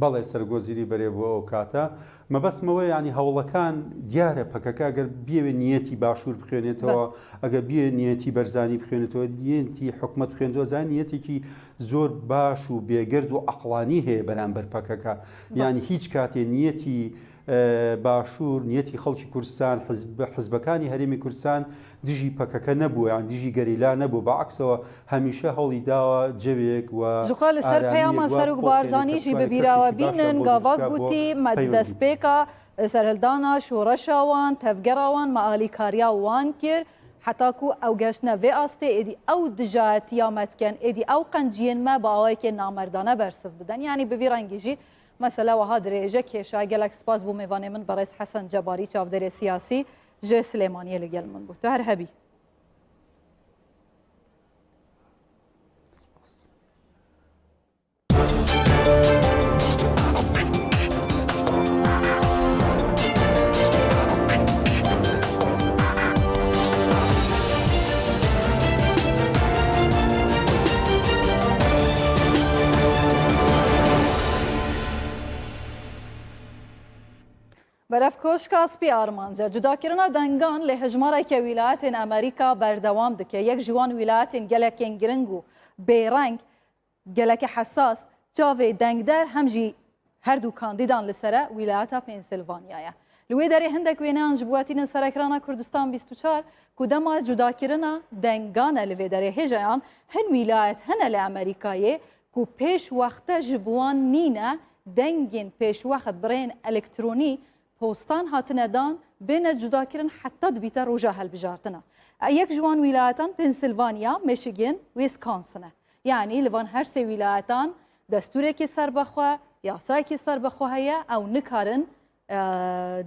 بەڵێ، سەرگۆزیری بەرێ بۆ ئەو کاتە. مەبەستمەوە، ینی هەوڵەکان دیارە، پەکەکە ئەگەر بیەوێ نیەتی باشوور بخوێنێتەوە، ئەگەر بیەوێ نیەتی بەرزانی بخوێنێتەوە، نیەتی حکومت بخوێنێتەوە، زان نیەتێکی زۆر باش و بێگرد و عەقڵانی هەیە بەرامبەر پەکەکە. یعنی هیچ کاتێ نیەتی باشوور، نیەتی خەڵکی کوردستان، حزب حزبەکانی هەرێمی کوردستان دژی پەکەکە نەبووە، یان دژی گەریلا نەبوو، بەعکسەوە هەمیشە هەوڵی داوە جەوێک و جوخوا لە سەر پەیاما سەرۆک بارزانی ژی ببیراوە بینن، گاوا گوتی مە دەستپێکا سەرهەلدانا شۆڕەشا وان، تەڤگەرا وان، مە ئالیکاریا وان کر، حتا کو ئەو گەشتنە vê astê êdî ew dijayetiya me dikin, êdî ew qenciyên me bi awayekê namerdane bersiv didin. Yanî bi vî rengî jî mesele wiha dirêj e, kêşa. Gelek spas bo mêvanê min berêz Hesen Cebarî, çavdêrê siyasî ji Silêmaniyê li gel min bû. Tu her hebî. Berevkoşka Spî armanc e. Cudakirina dengan lê hejmareke wîlayetên Amerîka berdewam dike. Yek ji wan wîlayetên gelekên giring û bêreng, gelekî hesas, çavê dengder hem jî her du kandîdan li sere wîlayeta Pensilvanya ye. Li wê derê hindek wêneyan ji bo we tînin ser ekrana Kurdistan bîst û çar ku dema cudakirina dengan e li vê derê hêjayan hin wîlayet hene li Amerîkayê ku pêş wexte ji bo wan nîne dengên pêşwext bi rêyên elektronî postan hatine dan, bêne cudakirin heta dibîte roja hilbijartina. E, yek ji wan wîlayetan Pensilvanya, Michigan, Wisconsin e. Yanî li van her sê wîlayetan destûrekî serbexwe, yasayekî serbexwe heye, ew nikarin, e,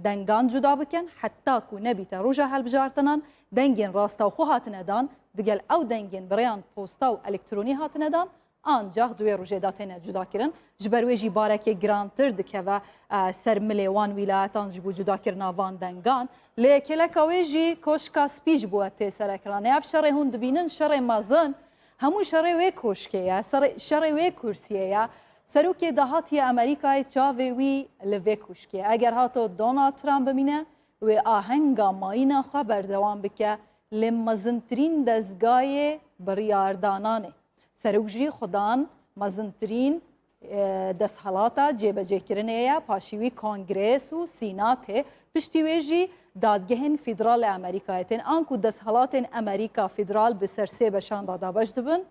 dengan cuda bikin, heta ku nebîte roja hilbijartinan, dengên rastewxwe hatine dan, digel ew dengên bi rêyan posta û elektronî hatine dan, ancax di wê rojê de têne cudakirin. Ji ber wê jî barekê girantir dikeve, e, ser milê wan wîlayetan ji bo cudakirina van dengan. Lê kêleka wê jî Koşka Spî ji bo we tê ser ekranê. Ev şerê hûn dibînin, şerê mezin, hemû şerê wê koşkê ye, serê-, şerê wê kursiyê ye. Serokê dahatî ya Amerîkayê çavê wî li vê koşkê ye. Eger hato Donald Trump bimîne, wê ahenga mayîna xwe berdewam bike li mezintirîn dezgayê biryardananê. Serok jî xudan mezintirîn, e, desthilata cêbecêkirinê ye, paşî wî Kongres û Sînatê, piştî wê jî dadgehên federal li Amerîkayê tên. Anku desthilatên Amerîka federal bi ser sê beşan de dabeş dibin.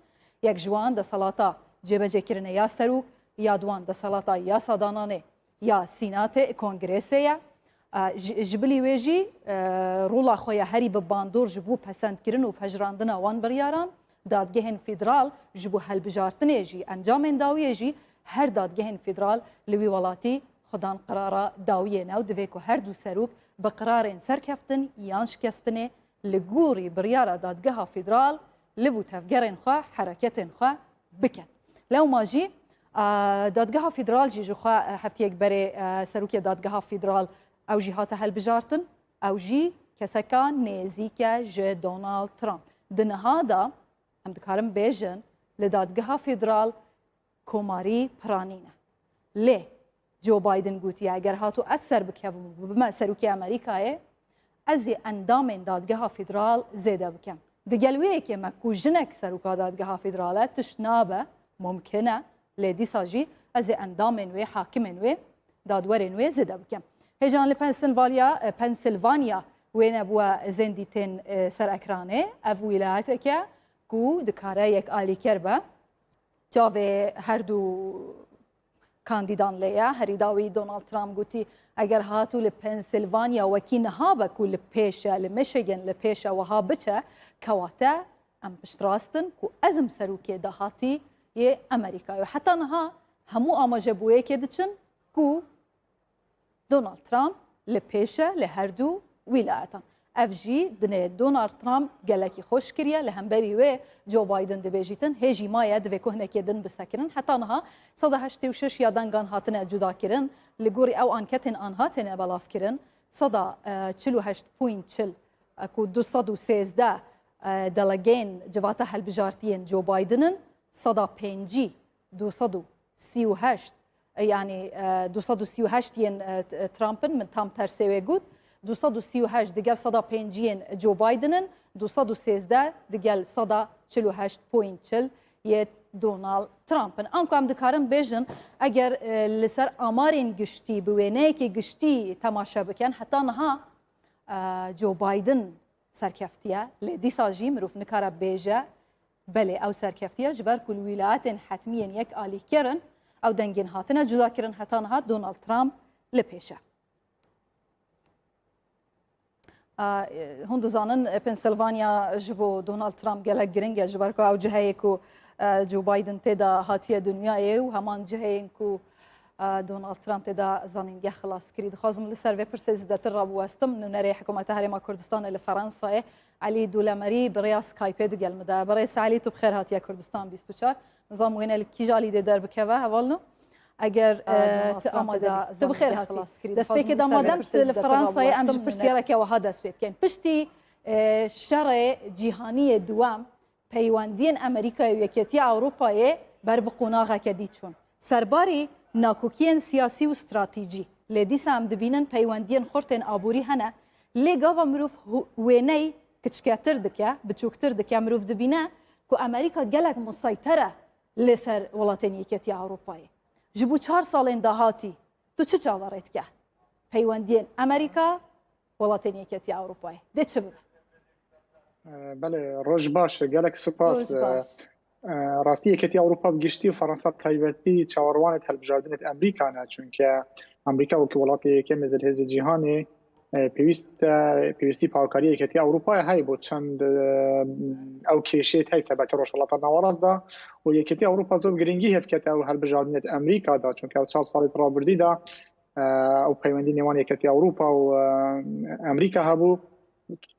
Yek ji wan desthilata cêbecêkirinê ya serok, ya di wan desthilata yasadananê ya Sînatê, Kongresê ye. E, ji, ji bilî wê jî, e, rola xwe ya herî bi bandor ji bo pesendkirin û pejirandina wan biryaran, dadgehên federal ji bo helbijartinê jî, encamên dawiyê jî her dadgehên federal li wî welatî xudan qirara dawiyê ne û divê ku her du serok bi qirarên serkeftin yan şikestinê li gorî biryara Dadgeha Federal liv û tevgerên xwe, hereketên xwe bikin. Lewma jî, a, Dadgeha Federal jî ji xwe, e, heftiyek berê, e, serokê Dadgeha Federal ew jî hate hilbijartin. Ew jî keseka nêzîk e ji Donald Trump. Di niha de em dikarin bêjin li Dadgeha Federal komarî pira nîne. Lê Joe Biden gotiye, eger hatu ez ser bikevim û bibime serokê Amerîkayê, ez ê endamên Dadgeha Federal zêde bikim. Digel wê yekê me ku jinek seroka Dadgeha Federal e, tişt nabe, mumkin e, lê dîsa jî ez ê endamên wê, hakimên wê, dadwerên wê zêde bikim. Hêjan li Pensilvanya, e, Pensilvanya wêne bû zêndî tên, e, ser ekranê. Ev wîlayetek e ku dikare yek alîker be. Çavê her du kandîdan lê ye. Herî dawî Donald Trump gotî, Eger hatû li Pensilvanya wekî niha be ku li pêş e, li Michigan li pêş e, wiha biçe, kewate em piştrast in ku ezim serokê dahatî yê Amerîkayê. Heta niha hemû amajebûyekê diçin ku Donald Trump li pêş e li her du wîlayetan. Ev jî dinê Donald Trump gelekî xweş kiriye, li hemberî wê Joe Biden dibêjîtin, hê jî maye divê ku hinekê din bisekirin. Heta niha seda heştê û şeş ya dengan hatine cudakirin. Li gorî ew anketên anha têne belavkirin, seda, e, çil û heşt point çil, e, ku du sed û sêzdeh, e, delegên civata helbijartiyên Joe Biden in, seda pêncî, du sed û sî û heşt, e, yanî, e, du sed û sî û heşt yên, e, t-, e, Trump in, min tam tersê wê got. Du sed û sî û heşt digel seda pêncî yên Joe Biden in, du sed û sêzdeh digel seda çil û heşt point çil yê Donald Trump in. Anku em dikarin bêjin, eger, e, li ser amarên giştî, bi wêneyekê giştî temaşe bikin, heta niha, e, Joe Biden serkeftiye, lê dîsa jî mirov nikare bêje, belê ew serkeftiye, ji ber ku li wîlayetên hetmî yên yek alîkar in, ew dengên hatine cudakirin, heta niha Donald Trump li pêş e. A, e, hûn dizanin, e, Pensilvanya ji bo Donald Trump gelek giring e, ji ber ku ew ciheyê ku, e, Joe Biden tê de hatiye dinyayê û heman ciheyên ku, e, Donald Trump tê de zanîngeh xilas kirî. Dixwazim li ser vê pirsê zêdetir rabiwestim. Nûnerê Hikûmeta Herêma Kurdistanê li Fransayê, Elî Dulemerî, bi rêya Skypeê digel min de. Birêz Elî, tu bi xêr hatiye Kurdistan bîst û çar. Nizam wêne li kîja alî dê derbikeve, hevalno? Eger, e, tu amade bî. Tu bi xêr hatî. Destpêkê de madem tu li Fransayê, em ji pirsiyareke wiha dest pê bikeyn. Piştî, e, şerê cîhanî yê duwem, peywendiyên Amerîkayê û Yeketiya Ewropayê ber bi qonaxeke dî çûn. Serbarî nakokiyên siyasî û stratejî. Lê dîsa em dibînin peywendiyên xurt ên aborî hene. Lê gava mirov hu-, wêney kiçiketir dike, biçûktir dike, mirov dibîne ku Amerîka gelek museyter e li ser welatên Yeketiya Ewropayê. Ji bo çar salên dahatî tu çi çaverê dike? Peywendiyên Amerîka, welatên Yeketiya Ewropayê dê çi bibe? Belê, roj baş, gelek spas. Roj baş. E, rastî Yeketiya Ewropa bi giştî û Fransa bi taybetî çaverwanê di hilbijartinê di Amerîka ne. Çunke Amerîka wekî welatê yekemê zilhêzê cîhanê, e, pêwîst e, pêwîstî bi hawkariyê Yeketiya Ewropayê heye bo çend, e, ew kêşeyê tê taybetî Rojhilata Nawerast de û Yeketiya Ewropa zor bi girîngî hevkete ew hilbijartinê di Amerîka de. Çunke ew çar salê di rabirdî de, e, ew peywendî nêwan Yeketiya Ewropa û, e, Amerîka hebû.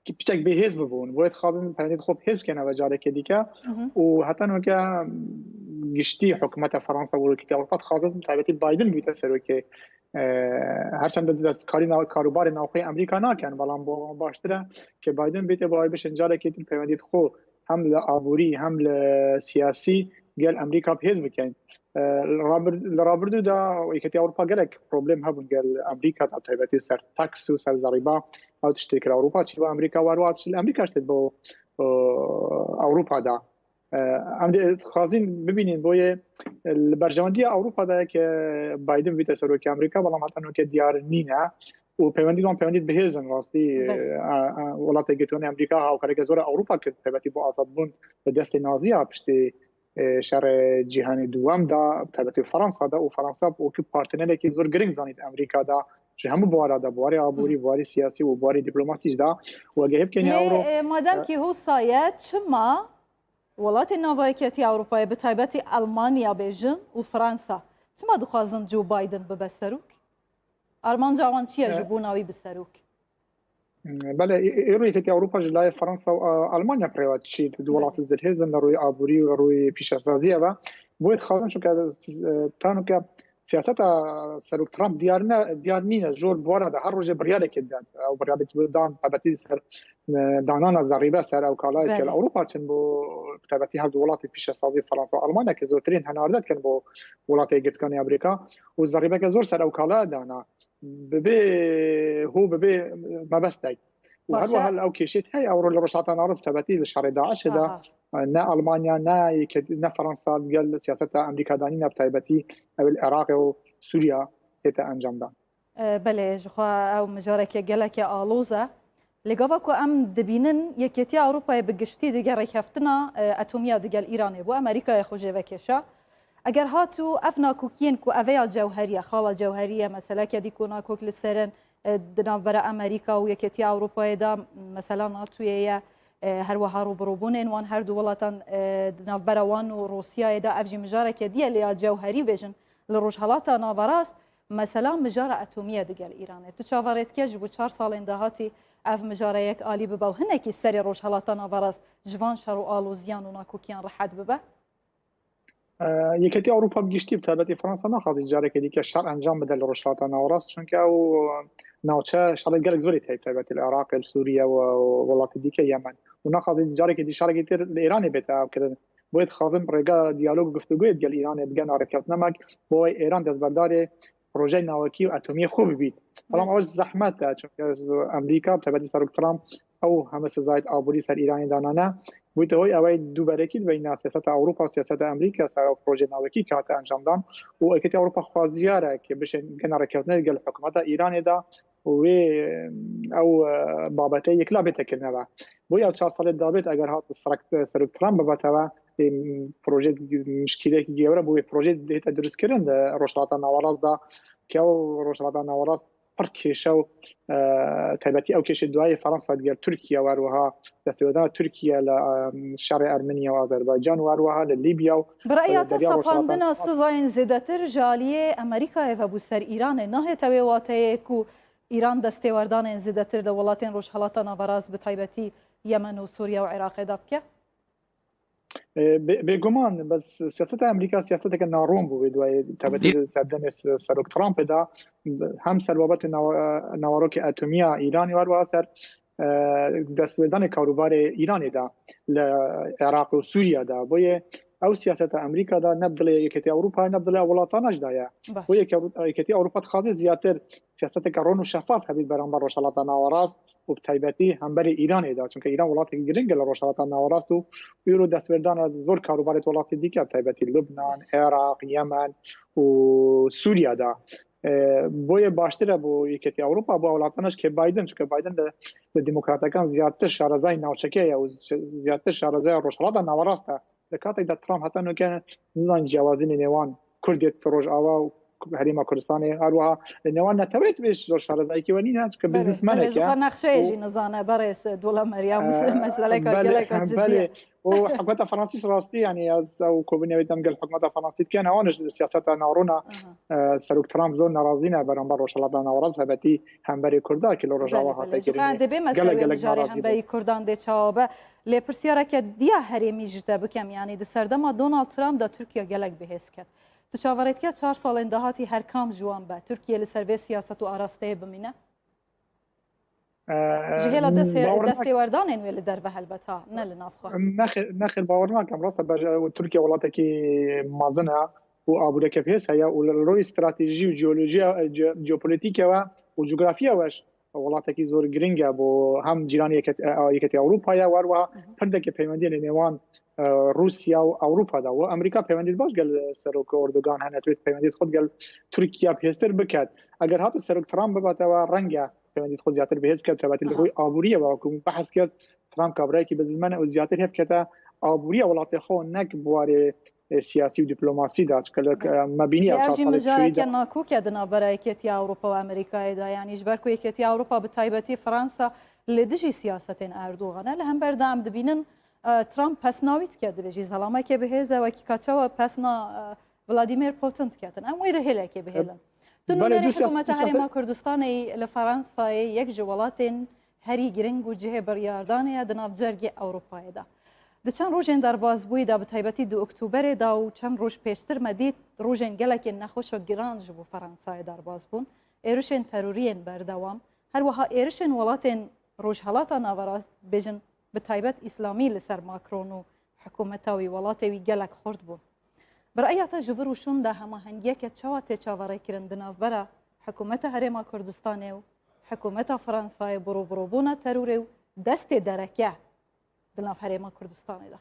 Piçek bêhêz bibûn. Boye dixwazin peynî xwe bihêz bikene ve carekê dike. Hı hı. Û heta nuke giştî hikûmeta Fransa û Yekîtiya Ewropa dixwazin taybetî Biden bîte serokê. E, her çend destkarî na-, karûbarê navxwe Amerîka nakin, belam bo baştir e ke Biden bîte bo ay bişin carekê din peywendî xwe hem li aborî hem li siyasî gel Amerîka bihêz bikin. E, li rabir-, li rabirdû de Yekîtiya Ewropa gelek problem hebûn gel Amerîka, da taybetî ser tax û ser zerîba. Ew tiştê kir Ewropa çi bo Amerîka war û ew tişt li Amerîka tişt bo, e, Ewropa da. E, em dê dixwazîn bibînin boye, e, li berjewendiya Ewropa da ke Biden bîte serokê Amerîka, belam heta nuke diyar nîne. Û peywendî wan peywendî bihêz in rastî, e, Belê. e, e, Welatê Girtî Amerîka hawkareke zor e Ewropa kir, taybetî bo azadbûn li destê Naziya piştî, e, şerê cîhanê duwem de, taybetî Fransa de û Fransa wekî partnerekî zor giring zanît Amerîka de, ji hemû buwara de, buwarê aborî, Hı. buwarê siyasî û buwarê dîplomasî de. Û eger hevkenî Lê, ewro, e, madem e, kî hosa ye, çima welatên nava Yekîtiya Ewropayê, bi taybetî Almanya bêjin û Fransa, çima dixwazin Joe Biden bibe serok? Armanca wan çi ye E, ji bona wî bi serok? Belê, ê-, ê-, êro Yekîtiya Ewropa ji layê Fransa û, a, Almanya bi rêve diçî, di Belê. welatê zilhêz in, li rûyê aborî û li rûyê pîşesaziyê ve. Boye dixwazin çunke, e, tanu ke siyaseta Serok Trump diyar ne, diyar nîne, jor bi wan re de her rojê biryareke dide. Ew biryareke dan, taybetî ser, e, danana zerrîbe ser ew kalayê ke li Belê. Ewropa çin bo, taybetî her du welatê pîşesazî Fransa û Almanya ke zortirîn henarde dikin bo welatê Girtîkanê Amerîka û zerrîbeke zor ser ew kalaya dana. Bi bê ho, bi bê mebestek. Û her Baş e. wiha li ew kêşê heye, ewro li Rojhilata Navdî, bi taybetî li şerê DAIŞê de, Aha. ne Almanya, ne yeke-, ne Fransa digel siyaseta Amerîka danîne, bi taybetî ew li Iraqê û Sûriya tête encamdan. E, belê, ji xwe ew mijareke geleke aloz e. Lê gava ku em dibînin Yekêtiya Ewropayê bi giştî digel rêkeftina, e, etomiya digel Îranê bû, Amerîkayê xwe jê vekêşa. Eger hatû ev nakokiyên ku ev ya cewherî ye, xala cewherî ye, meseleke dî ku nakok li ser in, e, di navbera Amerîka û Yeketiya Ewropayê de, mesela NATOyê ye, e, her wiha rûbirûbûnên wan her du welatan, e, di navbera wan û Rûsyayê de, ev jî mijareke dî ye, lê ya cewherî bêjin li Rojhelata Naverast, mesela mijara etomî ye digel Îranê. Tu çaverê dike ji bo çar salên dahatî ev mijara yek alî bibe û hinekî serê Rojhelata Naverast ji van şer û aloziyan û nakokiyan rehet bibe? E, Yeketiya Ewropa bi giştî, bi taybetî Fransa naxwazî carekê dîke şer encam bide li Rojhilata Nawerast, çunke ew navçe şerê gelek zorî tê, taybetî li Iraqê, li Sûriye û, û welatê dîke, Yemen. Û naxwazî carekê dî şerekî tê li Îranê bête ev kirin. Boyê dixwazin rêga diyalog û guftûgoyê digel Îranê bigena rêkeftinemek, bo wê Îran destberdarê projeyê navekî û etomiyê xwe bibît. Belam ew zehmet e, çunke Amerîka, bi taybetî Serok Trump, ew heme sezayê aborî ser Îranê danane. Bûyte hoy ew ê du berekî di beyna siyaseta Ewropa û siyaseta Amerîka ser ew projeyê navekî ke hate encamdan. Û Yeketiya Ewropa xwaziyar e ke bişên gena rêkeftinê gel hikûmeta Îranê de û wê ew, e, babete yekla bête kirine ve. Bo ew çar salê dabêt eger hat Serok, Serok Trump bibete ve, ê, proje mişkîlekî gewre bo wê proje hête dirustkirin di Rojhilata Nawerast de, ke ew Rojhilata Nawerast pir kêşe û, e, taybetî ew kêşê duayê Fransa digel Tirkiye û her wiha destêwerdana Tirkiye li, e, şerê Ermeniya û Azerbaycan û her wiha li Libya û Bi raya te, Derya Rojhilata sepandina sizayên zêdetir ji aliyê Amerîkayê ve bû ser Îranê, nahête wê wateyê ku Îran destêwerdanên zêdetir li welatên Rojhelata Naverast, bi taybetî Yemen û Sûriye û Iraqê de bike? E, bê-, bêguman, bes siyaseta Amerîka siyaseteke naron bû vê duayê, taybetî li serdemê se-, Serok Trumpê de, hem ser babetê nawa-, navarokê etomiya Îranê û her wiha ser, e, destwêdanê karûbarê Îranê de li Iraq û Sûriye de. Boyê ew siyaseta Amerîka de ne bi dilê Yeketiya Ewropa, ne bi dilê welatan jî de ye. Baş. Boyê ke Ewro-, Yeketiya Ewropa dixwaze ziyatir siyaseteke ron û şefaf hebît beramber Rojhelata Nawerast û bi taybetî hemberî Îranê de. Çunke Îran welatekî giring e li Rojhelata Nawerast û îro destwêrdana zor karûbarê welatê dîke, bi taybetî Lubnan, Iraq, Yemen û Sûriye de. E, boyê baştir e bo Yeketiya Ewropa, bo welatan jî ke Biden, çunke Biden li, li demokratekan ziyadtir şarezayê navçekê ye û zi-, ziyadtir şarezaya Rojhelata Nawerast e. Li katek de Trump heta nuke nizan ciyawazî li nêwan Kurdê Rojava û Herêma Kurdistanê, her wiha li nêwan neteweyê tu bêj zor şarezayekî we nîne, çunke Belê, belê, biznismenek ji e xwe nexşeyê û, jî nizane, berêz Dola Meryem, e, meseleka belê, geleka cidî ye. Belê. Û hikûmeta Fransî rastî, yanî ez ew komînê wê dem gel hikûmeta Fransî dike, ne wan ji siyaseta narûna, Aha. e, Serok Trump zor nerazî ne beramber Rojhelata Nawerast, helbetî hemberî Kurda ki li Rojava Belê, hate belê. Ji xwe kirinê. Dibê mesele Gelek, wê gelek mijarê narazî bû. Hemberî Kurdan dê çawa be. Lê pirsyareke diya herêmî ji te bikem, yanî di serdema Donald Trump de Tirkiye gelek bihêz ket. Tu çaverê dike çar salên dahatî her kam ji wan be, Tirkiye li ser vê siyaset û arasteyê bimîne? Ji hêla dest-, destêwerdanên wê li derve helbet ha, ne li nav xwe. Nexê-, nexêr, bawer nakem. Rast e, ber-, Tirkiye welatekî mezin e û aboreke bihêz heye û li rûyê stratejî û jeolojiya, e, je-, jeopolitîke ve û cografiya we jî welatekî zor giring e bo hem cîranê Yeket-, e, Yeketiya Ewropa ye, û her wiha Hı hı. pirdeke peywendiyê li nêwan, e, Rûsya û Ewropa de. Û Amerîka peywendiyê baş gel Serok Erdogan hene, divêt peywendiyê xwe gel Tirkiye bihêztir biket. Eger hatu Serok Trump bibate ve, reng e peywendiyê xwe ziyadtir bihêz biket, taybetî li Aha. rûyê aboriyê ve, ku behs kir, Trump kabrayekî bizizmen e û ziyadtir hêv kete aboriya welatê xwe, nek bi warê, e, siyasî û diplomasî de, çike li, Belê. e, me bîniye Lê ev çar jî salê mijareke çûyî de. nakok e di navbera Yeketiya Ewropa û Amerîkayê de. Yanî ji ber ku Yeketiya Ewropa, bi taybetî Fransa, li dijî siyasetên Erdogan e. Li hember de em dibînin, e, Trump pesna wî dike, dibêjî zelamekê bihêz e, wekî ka çawa pesna, e, Vladimir Putin diketin. Em wê rihêlekê bihêlin. Tu Belê, nûnerê du siyas-, hikûmeta du siyasete Herêma Kurdistanê yî, li Fransayê yek ji welatên herî giring û cihê biryardanê ye di nav cergê Ewropayê de. Di çend rojên derbasbûyî de, bi taybetî di Oktoberê de û çend roj pêştir, me dît rojên gelekên nexweş û giran ji bo Fransayê derbas bûn. Êrişên teroriyên berdewam, her wiha êrişên welatên Rojhelata Naverast, bêjin bi taybet îslamî, li ser Macron û hikûmeta wî, welatê wî gelek xurt bûn. Bi raya te ji vir û şûn de hemahengiyeke çawa tê çaverêkirin di navbera hikûmeta Herêma Kurdistanê û hikûmeta Fransayê bi rûbirûbûna terorê û destê dereke di nav Herêma Kurdistanê de?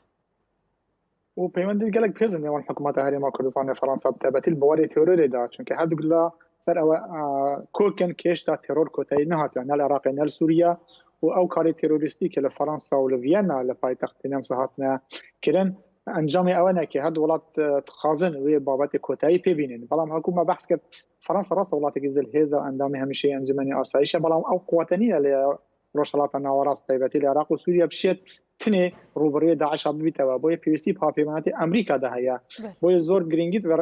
Û peywendî gelek bihêz in nêwan hikûmeta Herêma Kurdistanê Fransa, bi taybetî li bawerê terorê de, çunke her du gila ser ew, e, kokin kêş de teror koteyî nehatiye, ne li Iraqê ne li Sûriye, û ew karê terorîstî ke li Fransa û li Viyana, li paytextê Nemsa hatine kirin, Encamê ew ne ki her du welat, e, dixwazin wê babetê kotayî pê bînin. Belam hekû me behs kir, Fransa rast e welatekî zilhêz e, endamê hemîşeyî Encûmenê Asayîş e, belam ew quwete nîne lê Rojhilata Nawerast, taybetî li Iraq û Sûriye bişêt tinê rûbirûyê DAIŞa bibîte we. Boyê pêwîstî bi hevpeymanatê Amerîka de heye. Boyê zor giringî dibe,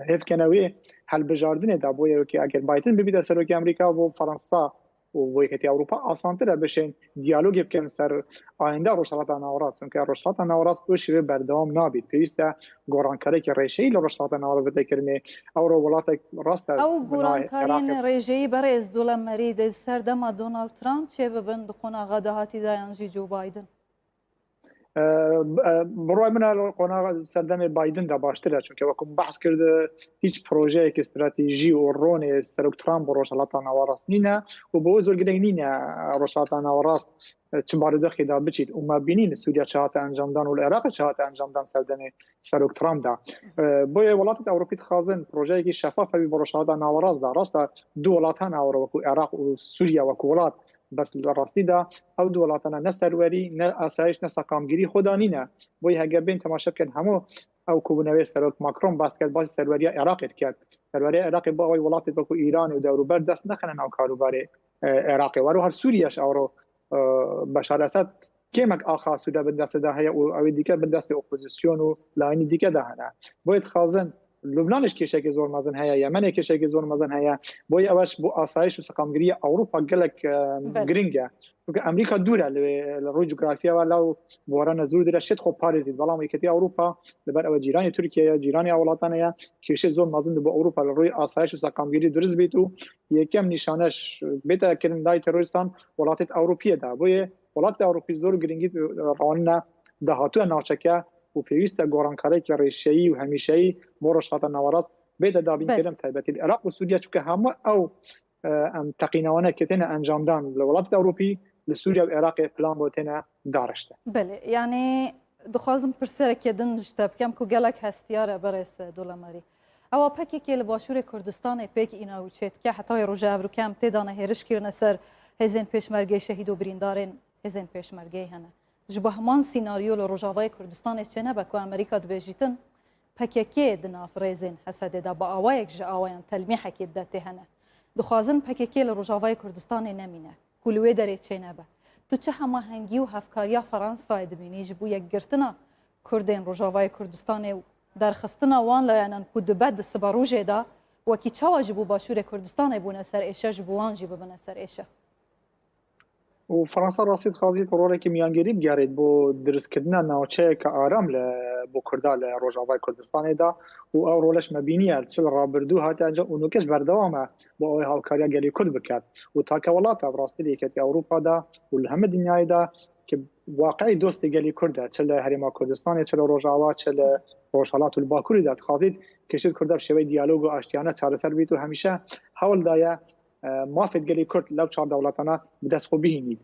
hêv kene wê helbijardinê de. Boyê wekî eger Biden bibîte serokê Amerîka, bo Fransa û bo Yeketî Ewropa asantir e bişên diyalogê bikin ser ayenda Rojhilata Nawerast. Çunke Rojhilata Nawerast bi şêwê berdewam nabît. Pêwîst e gorankarekî rêşeyî li Rojhilata Nawerast bide kirinê. Ewro welatek rast e. Ew gorankariyên rêjeyî berêz Dolemerî di ser dema Donald Trump çêbibin di qonaxa dahatî de yan jî Joe Biden? E, e, bi rûay min e, li qonaxa serdemê Biden de baştir e. Çunke wekû min behs kir, hîç projeyekî stratejî û ronê Serok Trump bo Rojhilata Nawerast nîne û bo wê zor girêng nîne Rojhilata Nawerast, e, çi barodoxê de biçît. Û me bînî li Sûriye çi hate encamdan û li Iraqê çi hate encamdan serdemê Serok Trump de. E, boyê welatê Ewropî dixwazin projeyekî şefaf hebî bo Rojhilata Nawerast de. Rast e du welat hene ewro wekû Iraq û Sûriye wekû welat, bes li rastî de ew du welatana ne serwerî, ne asayiş, ne seqamgirî xwe de nîne. Boyê heger bên temaşe bikin hemû ew ku bûne wê Serok Macron bas kir, basî serweriya Iraqê diket. Serweriya Iraqê bo ew welatê wekû Îranê û dewrûber dest nexine nav karûbarê, e, Iraqê. Wero her Sûriye ji ewro, e, Beşar Esed kêmek axa Sûriye bin destê de heye û ew ê dîke bin destê opozîsyon û layînî dîke de hene. Boyê dixwazin Lubnanê ji kêşekê zor mezin heye, Yemenê kêşekê zor mezin heye. Boyê ew ji bo asayiş û seqamgiriya Ewropa gelek, e, Belê. Giring e. Çunke Amerîka dûr e li, li rûyê cografya ve, law bi warana zûr dire şêt xwe parêzît. Belam Yeketî Ewropa li ber ew e cîranê Tirkiye ye, cîranê ew welatan ye, kêşê zor mezin dibo Ewropa li rûyê asayiş û seqamgirî durist bît û yekem nîşane ş-, bête kirin dayê terorîstan welatêt Ewropiyê de. Boyê welatê Ewropî zor giringî, e, ranine dahatuya navçeke û pêwîst e gorankarekî rêşeyî û hemîşeyî bo Rojhilata Nawerast bête dabînkirin, taybetî li Iraq û Sûriye, çunke hemû ew, e, em teqînawaneke têne encamdan li welatê Ewropî, li Sûriye û Iraqê plan bo têne dariştin. Belê, yanî dixwazim pirserekê din ji te bikem ku gelek hestiyar e berêz Dolemerî. Ewa P K K li Başûrê Kurdistanê pêk îna û çêdike, heta wê roja evroke em tê dane hêriş kirine ser hêzên pêşmergeyê, şehîd û birîndarên hêzên pêşmergeyê hene. Ji bo heman sînaryo li Rojavayê Kurdistanê çênebe ku Amerîka dibêjîtin P K K di nav rêzên Hesedê de bi awayek ji awayan telmîhekê dide tê hene. Dixwazin P K K li Rojavayê Kurdistanê nemîne, ku li wê derê çênebe. Tu çi hemahengî û hevkariya Fransayê dibînî ji bo yekgirtina Kurdên Rojavayê Kurdistanê û derxistina wan layanan ku dibe di siberojê de wekî çawa ji bo Başûrê Kurdistanê bûne ser êşe, ji bo wan jî bibine ser êşe? û Fransa rastî dixwazît rolekî miyangêrî bigerît bo dirustkirina navçeyeke aram li bo Kurda li Rojavayê Kurdistanê de û ew role ji me bîniye çi li rabirdû hate encam û nûke ji berdewam e bo ew ê hawkariya gelê Kurd biket û take welat e bi rastî li Yeketî Ewropa de û li hemî dinyayê de ki waqiî dostê gelê Kurd e, çi li Herêma Kurdistanê, çi li Rojava, çi li Rojhelat û li Bakurê de dixwazît kêşêt Kurda bi şêweyê diyalog û aştiyane çareser bît û hemîşe hewl daye e, mafê gelê Kurd lev çar dewletana bi dest xwe bihînît.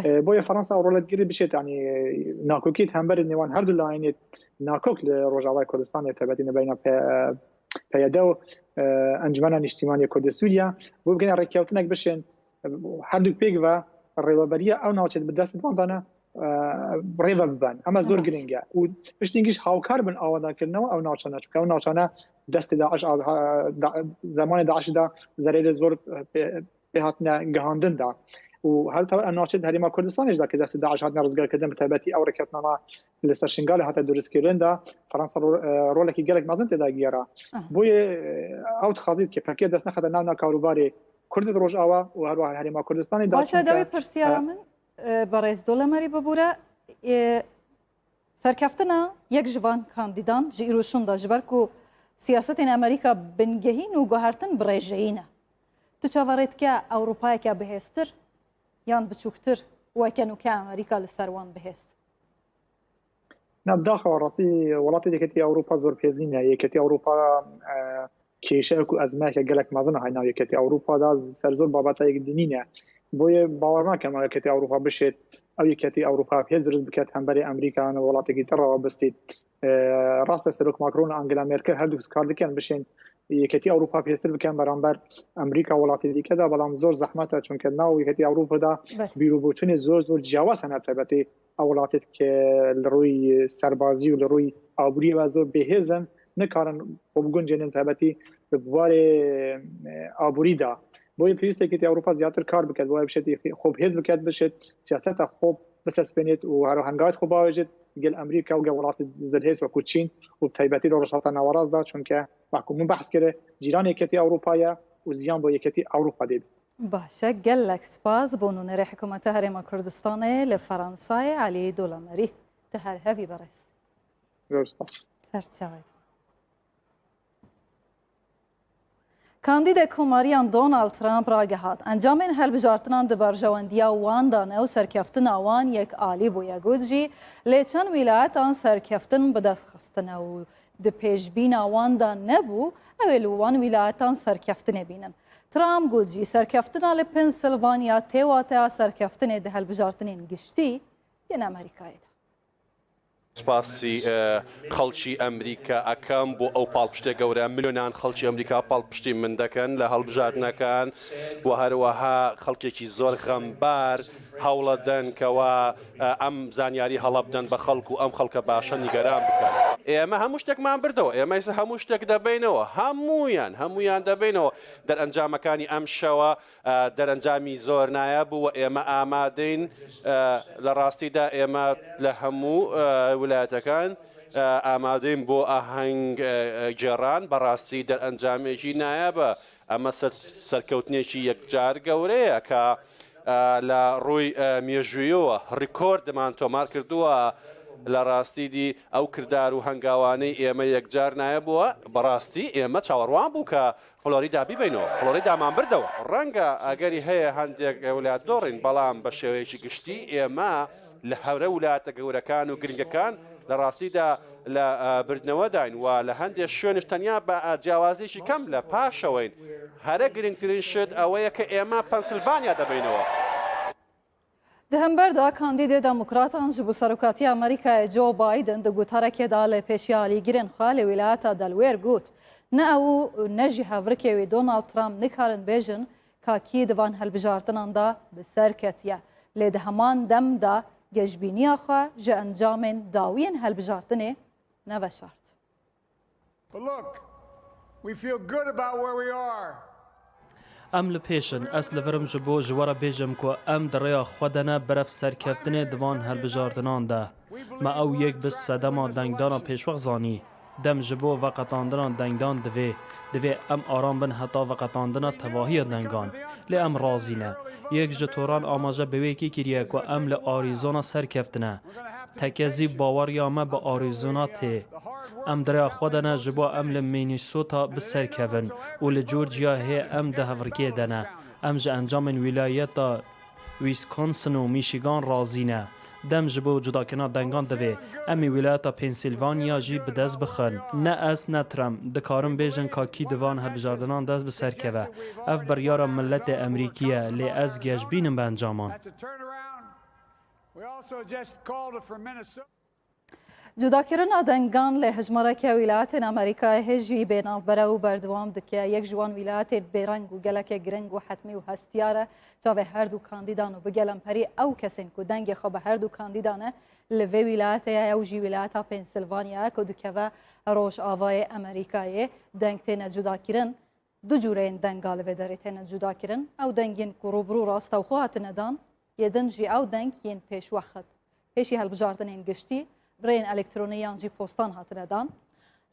E, boye Fransa ew rolet girî bişêt, yanî, e, nakokî hemberî nêwan her du layînê nakok li Rojavayê Kurdistanê tebetîne beyna P-, P Y D û, e, Encumena Niştimanî Kurdê Sûriye, bo bigihîne rêkewtinek bişên, e, her du pêk ve rêveberiya ew navçe bi dest van dane, e, rêve biben. Hema zor girîng e. Û piştî giş hawkar bin awadankirinê ew navçane. Çunke ew navçane destê DAIŞ a, ha, da, zemanê DAIŞ de zerê de zor, e, pê, pê hatine gihandin de. Û her tevî ew navçe di Herêma Kurdistanê jî de ki destê DAIŞ hatine rizgarkirin, bi taybetî ew rêkeftinana li ser Şingalê hate duristkirin de Fransa ro-, e, rolekî gelek mezin tê de giyara. Boye, e, ew dixwazît ki P K K dest nexete nav na karûbarê Kurd di Rojava û her wiha Herêma Kurdistanê de. Baş e, çunke dawî pirsiyara, e, min, e, berêz Dolemerî bibûre, e, serkeftina yek ji van kandîdan ji îro şûnda, ji ber ku siyasetên Amerîka bingehîn û guhertin bi rêjeyî ne. Tu çaverê dike Ewropayeke bihêztir yan biçûktir weke nûke Amerîka li ser wan bihêz? Na, daxewa rastî welatê Yeketî Ewropa zor pêzî ne. Yeketî Ewropa, e, kêşe ku ezmeyeke gelek mezin a hayna Yeketî Ewropa da ser zor babeteyek dinî ne. Boye bawer nakem ew Yeketî Ewropa bişêt, ew Yeketî Ewropa hêz dirist biket hemberê Amerîka yan welatekî te rawa bistît. E, rast e, Serok Macron û Angela Merkel her du kar dikin bişên Yeketî Ewropa pêstir bikin beramber Amerîka welatê dîke de, belam zor zehmet e, çunke nav Yeketî Ewropa de Belê. Bîr û boçûnê zor zor ciyawaz hene, taybetî ew welatê ke li rûyî serbazî û li rûyî aboriyê ve zor bêhêz in, nikarin xwe biguncênin, taybetî li warê, e, aborî de. Boye pêwîst e Yeketî Ewropa ziyatir kar biket, boye bişêt xwe bihêz biket, bişêt siyaseta xwe bisespênêt û her hengayet xwe bavêjit gel Amerîka û gel welatê zilhêz wekû Çîn û bi taybetî li Rojhilata Nawerast de, çunke wekû min behs kire, cîranê Yeketî Ewropa ye û ziyan bo Yeketî Ewropa dê. Baş e, gelek spas bo nûnerê Hikûmeta Herêma Kurdistanê li Fransayê, Elî Dolamerî. Tu her hevî berêz. Zor spas. Ser çavê. Kandîdê Komariyan Donald Trump ragihat, encamên hilbijartinan di berjewendiya wan de ne û serkeftina wan yek alî bûye. Got jî, lê çend wîlayetan serkeftin bi dest xistine û di pêşbîna wan de nebû, ew ê li wan wîlayetan serkeftinê bînin. Trump got jî, serkeftina li Pennsylvania tê wateya serkeftinê di hilbijartinên giştî yên Amerîkayê de. سپاسی خەڵکی ئەمریکا ئەکەم بۆ ئەو پاڵپشتێ گەورە، ملیۆنان خەڵکی ئەمریکا پاڵپشتی من دەکەن لە هەڵبژاردنەکان و هەروەها خەڵکێکی زۆر غەمبار هەوڵەدەن کەوا ئەم زانیاری هەڵە بدەن بە خەڵک و ئەم خەڵکە باشە نیگەران بکەن. ئێمە هەموو شتێکمان بردەوە، ئێمە ئێستا هەموو شتێک دەبینەوە، هەموویان، هەموویان دەبینەوە. دەرئەنجامەکانی ئەم شەوە دەرئەنجامی زۆر نایاب بوو و ئێمە ئامادەین، لە ڕاستیدا ئێمە لە هەموو ویلایەتەکان ئامادەین بۆ ئاهەنگ گێڕان. بەڕاستی دەرئەنجامێکی نایابە. ئەمە سەرکەوتنێکی یەکجار گەورەیە کە لە ڕووی مێژوویەوە ڕیکۆردمان تۆمار کردووە. لە ڕاستیدی ئەو کردار و هەنگاوانەی ئێمە یەکجار نایە بووە. بەڕاستی ئێمە چاوەڕوان بوو کە فلۆریدا بیبینەوە، فلۆریدامان بردەوە. ڕەنگە ئەگەری هەیە هەندێک ویلایەت دۆڕین، بەڵام بە شێوەیەکی گشتی ئێمە لە هەورە ویلایەتە گەورەکان و گرنگەکان لە ڕاستیدا لە بردنەوەداین و لە هەندێک شوێنش تەنیا بە جیاوازیەکی کەم لە پاشەوەین. هەرە گرنگترین شت ئەوەیە کە ئێمە پەنسلڤانیا دەبینەوە. Di hember de kandîdê demokratan ji bo serokatiya Amerîkayê Joe Biden di gotarekê de li pêşiya alîgirên xwe li wîlayeta Delaware got, ne ew û ne jî hevrikê wî Donald Trump nikarin bêjin ka kî di van hilbijartinan de bi ser ketiye. Lê di heman dem de geşbîniya xwe ji encamên dawiyên hilbijartinê neveşart. But look, we feel good about where we are. Em li pêş in. Ez li vir im ji bo ji we re bêjim ku em di rêya xwe de ne beref serkeftinê di van hilbijartinan de. Me ew yek bi sedema dengdana pêşwex zanî. Dem ji bo veqetandina dengdan divê. Divê em aram bin heta veqetandina tevahiya dengan. Lê em razî ne. Yek ji toran amaje bi wê yekê kiriye ku em li Arizona serkeftine. Tekezî baweriya me bi Arizona tê. Em di rêya xwe de ne ji bo em li Minnesota bi ser kevin û li Georgiayê em di hevrikê de ne. Em ji encamên wîlayeta Wisconsin û Michigan razî ne. Dem ji bo cudakirina dengan divê. Em ê wîlayeta Pennsylvania jî bi dest bixin. Ne ez ne Trump dikarin bêjin ka kî di van hilbijartinan dest bi ser keve. Ev biryara miletê Emerîkî ye, lê ez geşbîn im bi encaman. Cudakirina dengan li hejmareke wîlayetên Amerîkayê hê jî bênavbere û berdewam dike. Yek ji wan wîlayetên bêreng û geleke giring û hetmî û hestiyar e çavê her du kandîdan û bi gelemperî ew kesên ku dengê xwe bi her du kandîdan e li vê wîlayetê ye, ew jî wîlayeta Pennsylvania ye ku dikeve Rojavayê Amerîkayê. Deng têne cudakirin. Du cûreyên denga li vê derê têne cudakirin. Ew dengên ku rûbirû rastewxwe hatine dan, yê din jî ew deng yên pêşwexit pêşî hilbijartinên giştî bi rêyên elektronî yan jî postan hatine dan.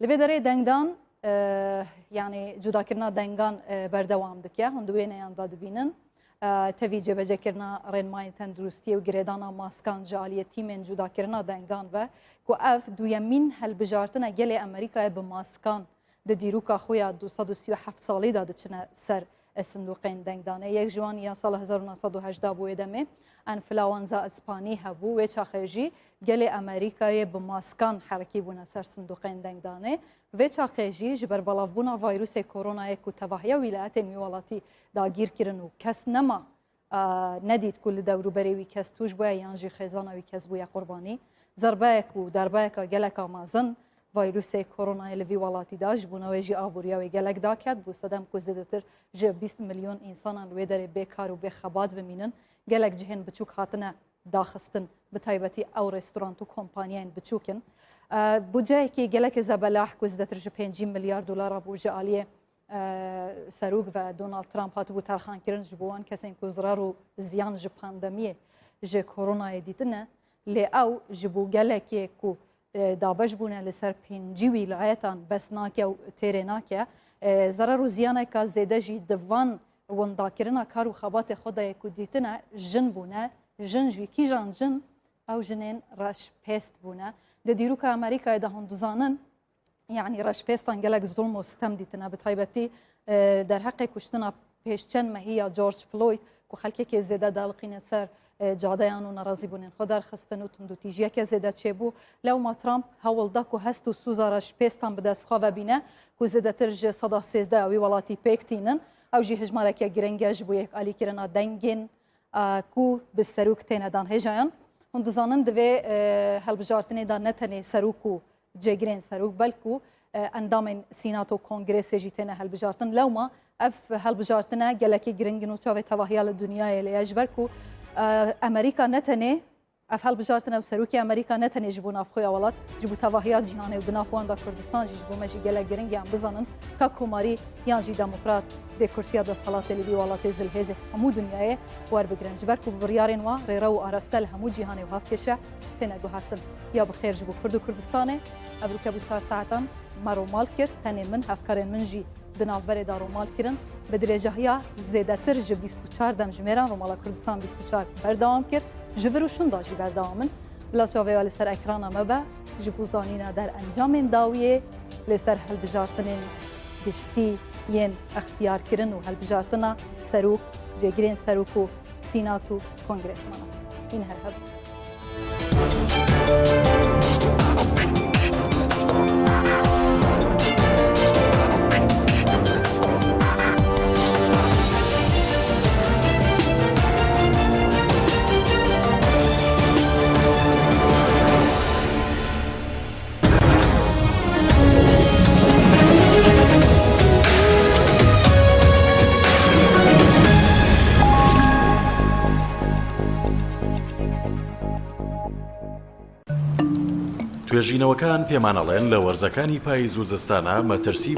Li vê derê dengdan, e, yanî cudakirina dengan, e, berdewam dike. Hûn di wêneyan de dibînin. E, tevî cêbecekirina rênmayên tenduristiyê û girêdana maskan ji aliyê tîmên cudakirina dengan ve ku ev duyemîn hilbijartin e gelê Amerîkayê bi maskan di dîroka xwe ya du sed û sî û heft salî de diçine ser, e, sindoqên dengdanê. Yek ji wan ya sala hezar û neh sed û hejdeh bû wê demê. Enfluenza Îspanî hebû. Wê çaxê jî gelê Amerîkayê bi maskan herekî bûne ser sindoqên dengdanê. Vê çaxê jî ji ber belavbûna vayrûsê koronayê ku tevahiya wîlayetên wî welatî dagîr kirin û kes nema, a, nedît ku li dewrûberê wî kes tûj bûye yan jî xêzana wî kes bûye qurbanî. Zerbeyek û derbeyeka geleka mezin vîrusê koronayê li vî welatî da, ji bona wê jî aboriya wê gelek daket, bû sedem ku zêdetir ji bîst milyon însanan li wê derê bê kar û bê xebat bimînin. Gelek cihên biçûk hatine daxistin, bi taybetî ew restorant û kompaniyên biçûk in. E, budceyekî gelekê zebelah ku zêdetir ji pêncî milyar dolara bû ji aliyê, e, serok ve Donald Trump hatibû terxankirin ji bo wan kesên ku zirar û ziyan ji pandemiyê, ji koronayê dîtine. Lê ew ji bo gelekê ku, e, dabeş bûne li ser pêncî wîlayetan bes nake û têrê nake, e, zerar û ziyaneka zêde jî di van windakirina kar û xebatê xwe de ye ku dîtine jin bûne. Jin jî kîjan jin? Ew jinên reşpêst bûne. Di dîroka Amerîkayê de hûn dizanin, yanî reşpêstan gelek zulm û sitem dîtine. Bi taybetî, e, derheqê kuştina pêşçend mehî ya George Floyd ku xelkekê zêde daliqîne ser, e, cadeyan û nerazîbûnên xwe derxistin û tundûtîjiyeke zêde çêbû. Lewma Trump hewl da ku hest û sûza reşpêstan bi dest xwe ve bîne ku zêdetir ji seda sêzdeh wî welatî pêk tînin. Ew jî hejmareke giring e ji bo yekalîkirina dengên, e, ku bi serok têne dan hêjayan. Hûn dizanin di vê, e, hilbijartinê de ne tenê serok û cêgirên serok, belku, e, endamên Sînat û Kongresê jî têne hilbijartin. Lewma ev hilbijartine gelekî giring in û çavê tevahiya li dinyayê lê ye. Ji ber ku, e, Amerîka ne tenê ev hilbijartin ew serokê Amerîka ne tenê ji bo navxweya welat, ji bo tevahiya cîhanê û di nav wan de Kurdistan jî ji bo me jî gelek giring e em bizanin ka komarî yan jî demokrat bê kursiya desthilatê li vî welatê zilhêzê hemû dinyayê werbigirin. Ji ber ku bi biryarên wan rêrew û araste li hemû cîhanê û hevkêşe têne guhertin. Ya bi xêr ji bo Kurd û Kurdistanê. Evroke bû çar saetan me romal kir. Tenê min, hevkarên min jî di navberê de romal kirin. Bi dirêjahiya zêdetir ji bîst û çar demjimêran Romala Kurdistan bîst û çar berdewam kir. Ji vir û şûnda jî berdewam in. Bila çavê we li ser ekrana me be, ji bo zanîna derencamên dawiyê li ser hilbijartinên giştî yên extiyarkirin û hilbijartina serok, cêgirên serok û Sînat û Kongresmana. Hîn her hev. توێژینەوەکان پێمان ئەڵێن لە وەرزەکانی پاییز و زستانە مەترسی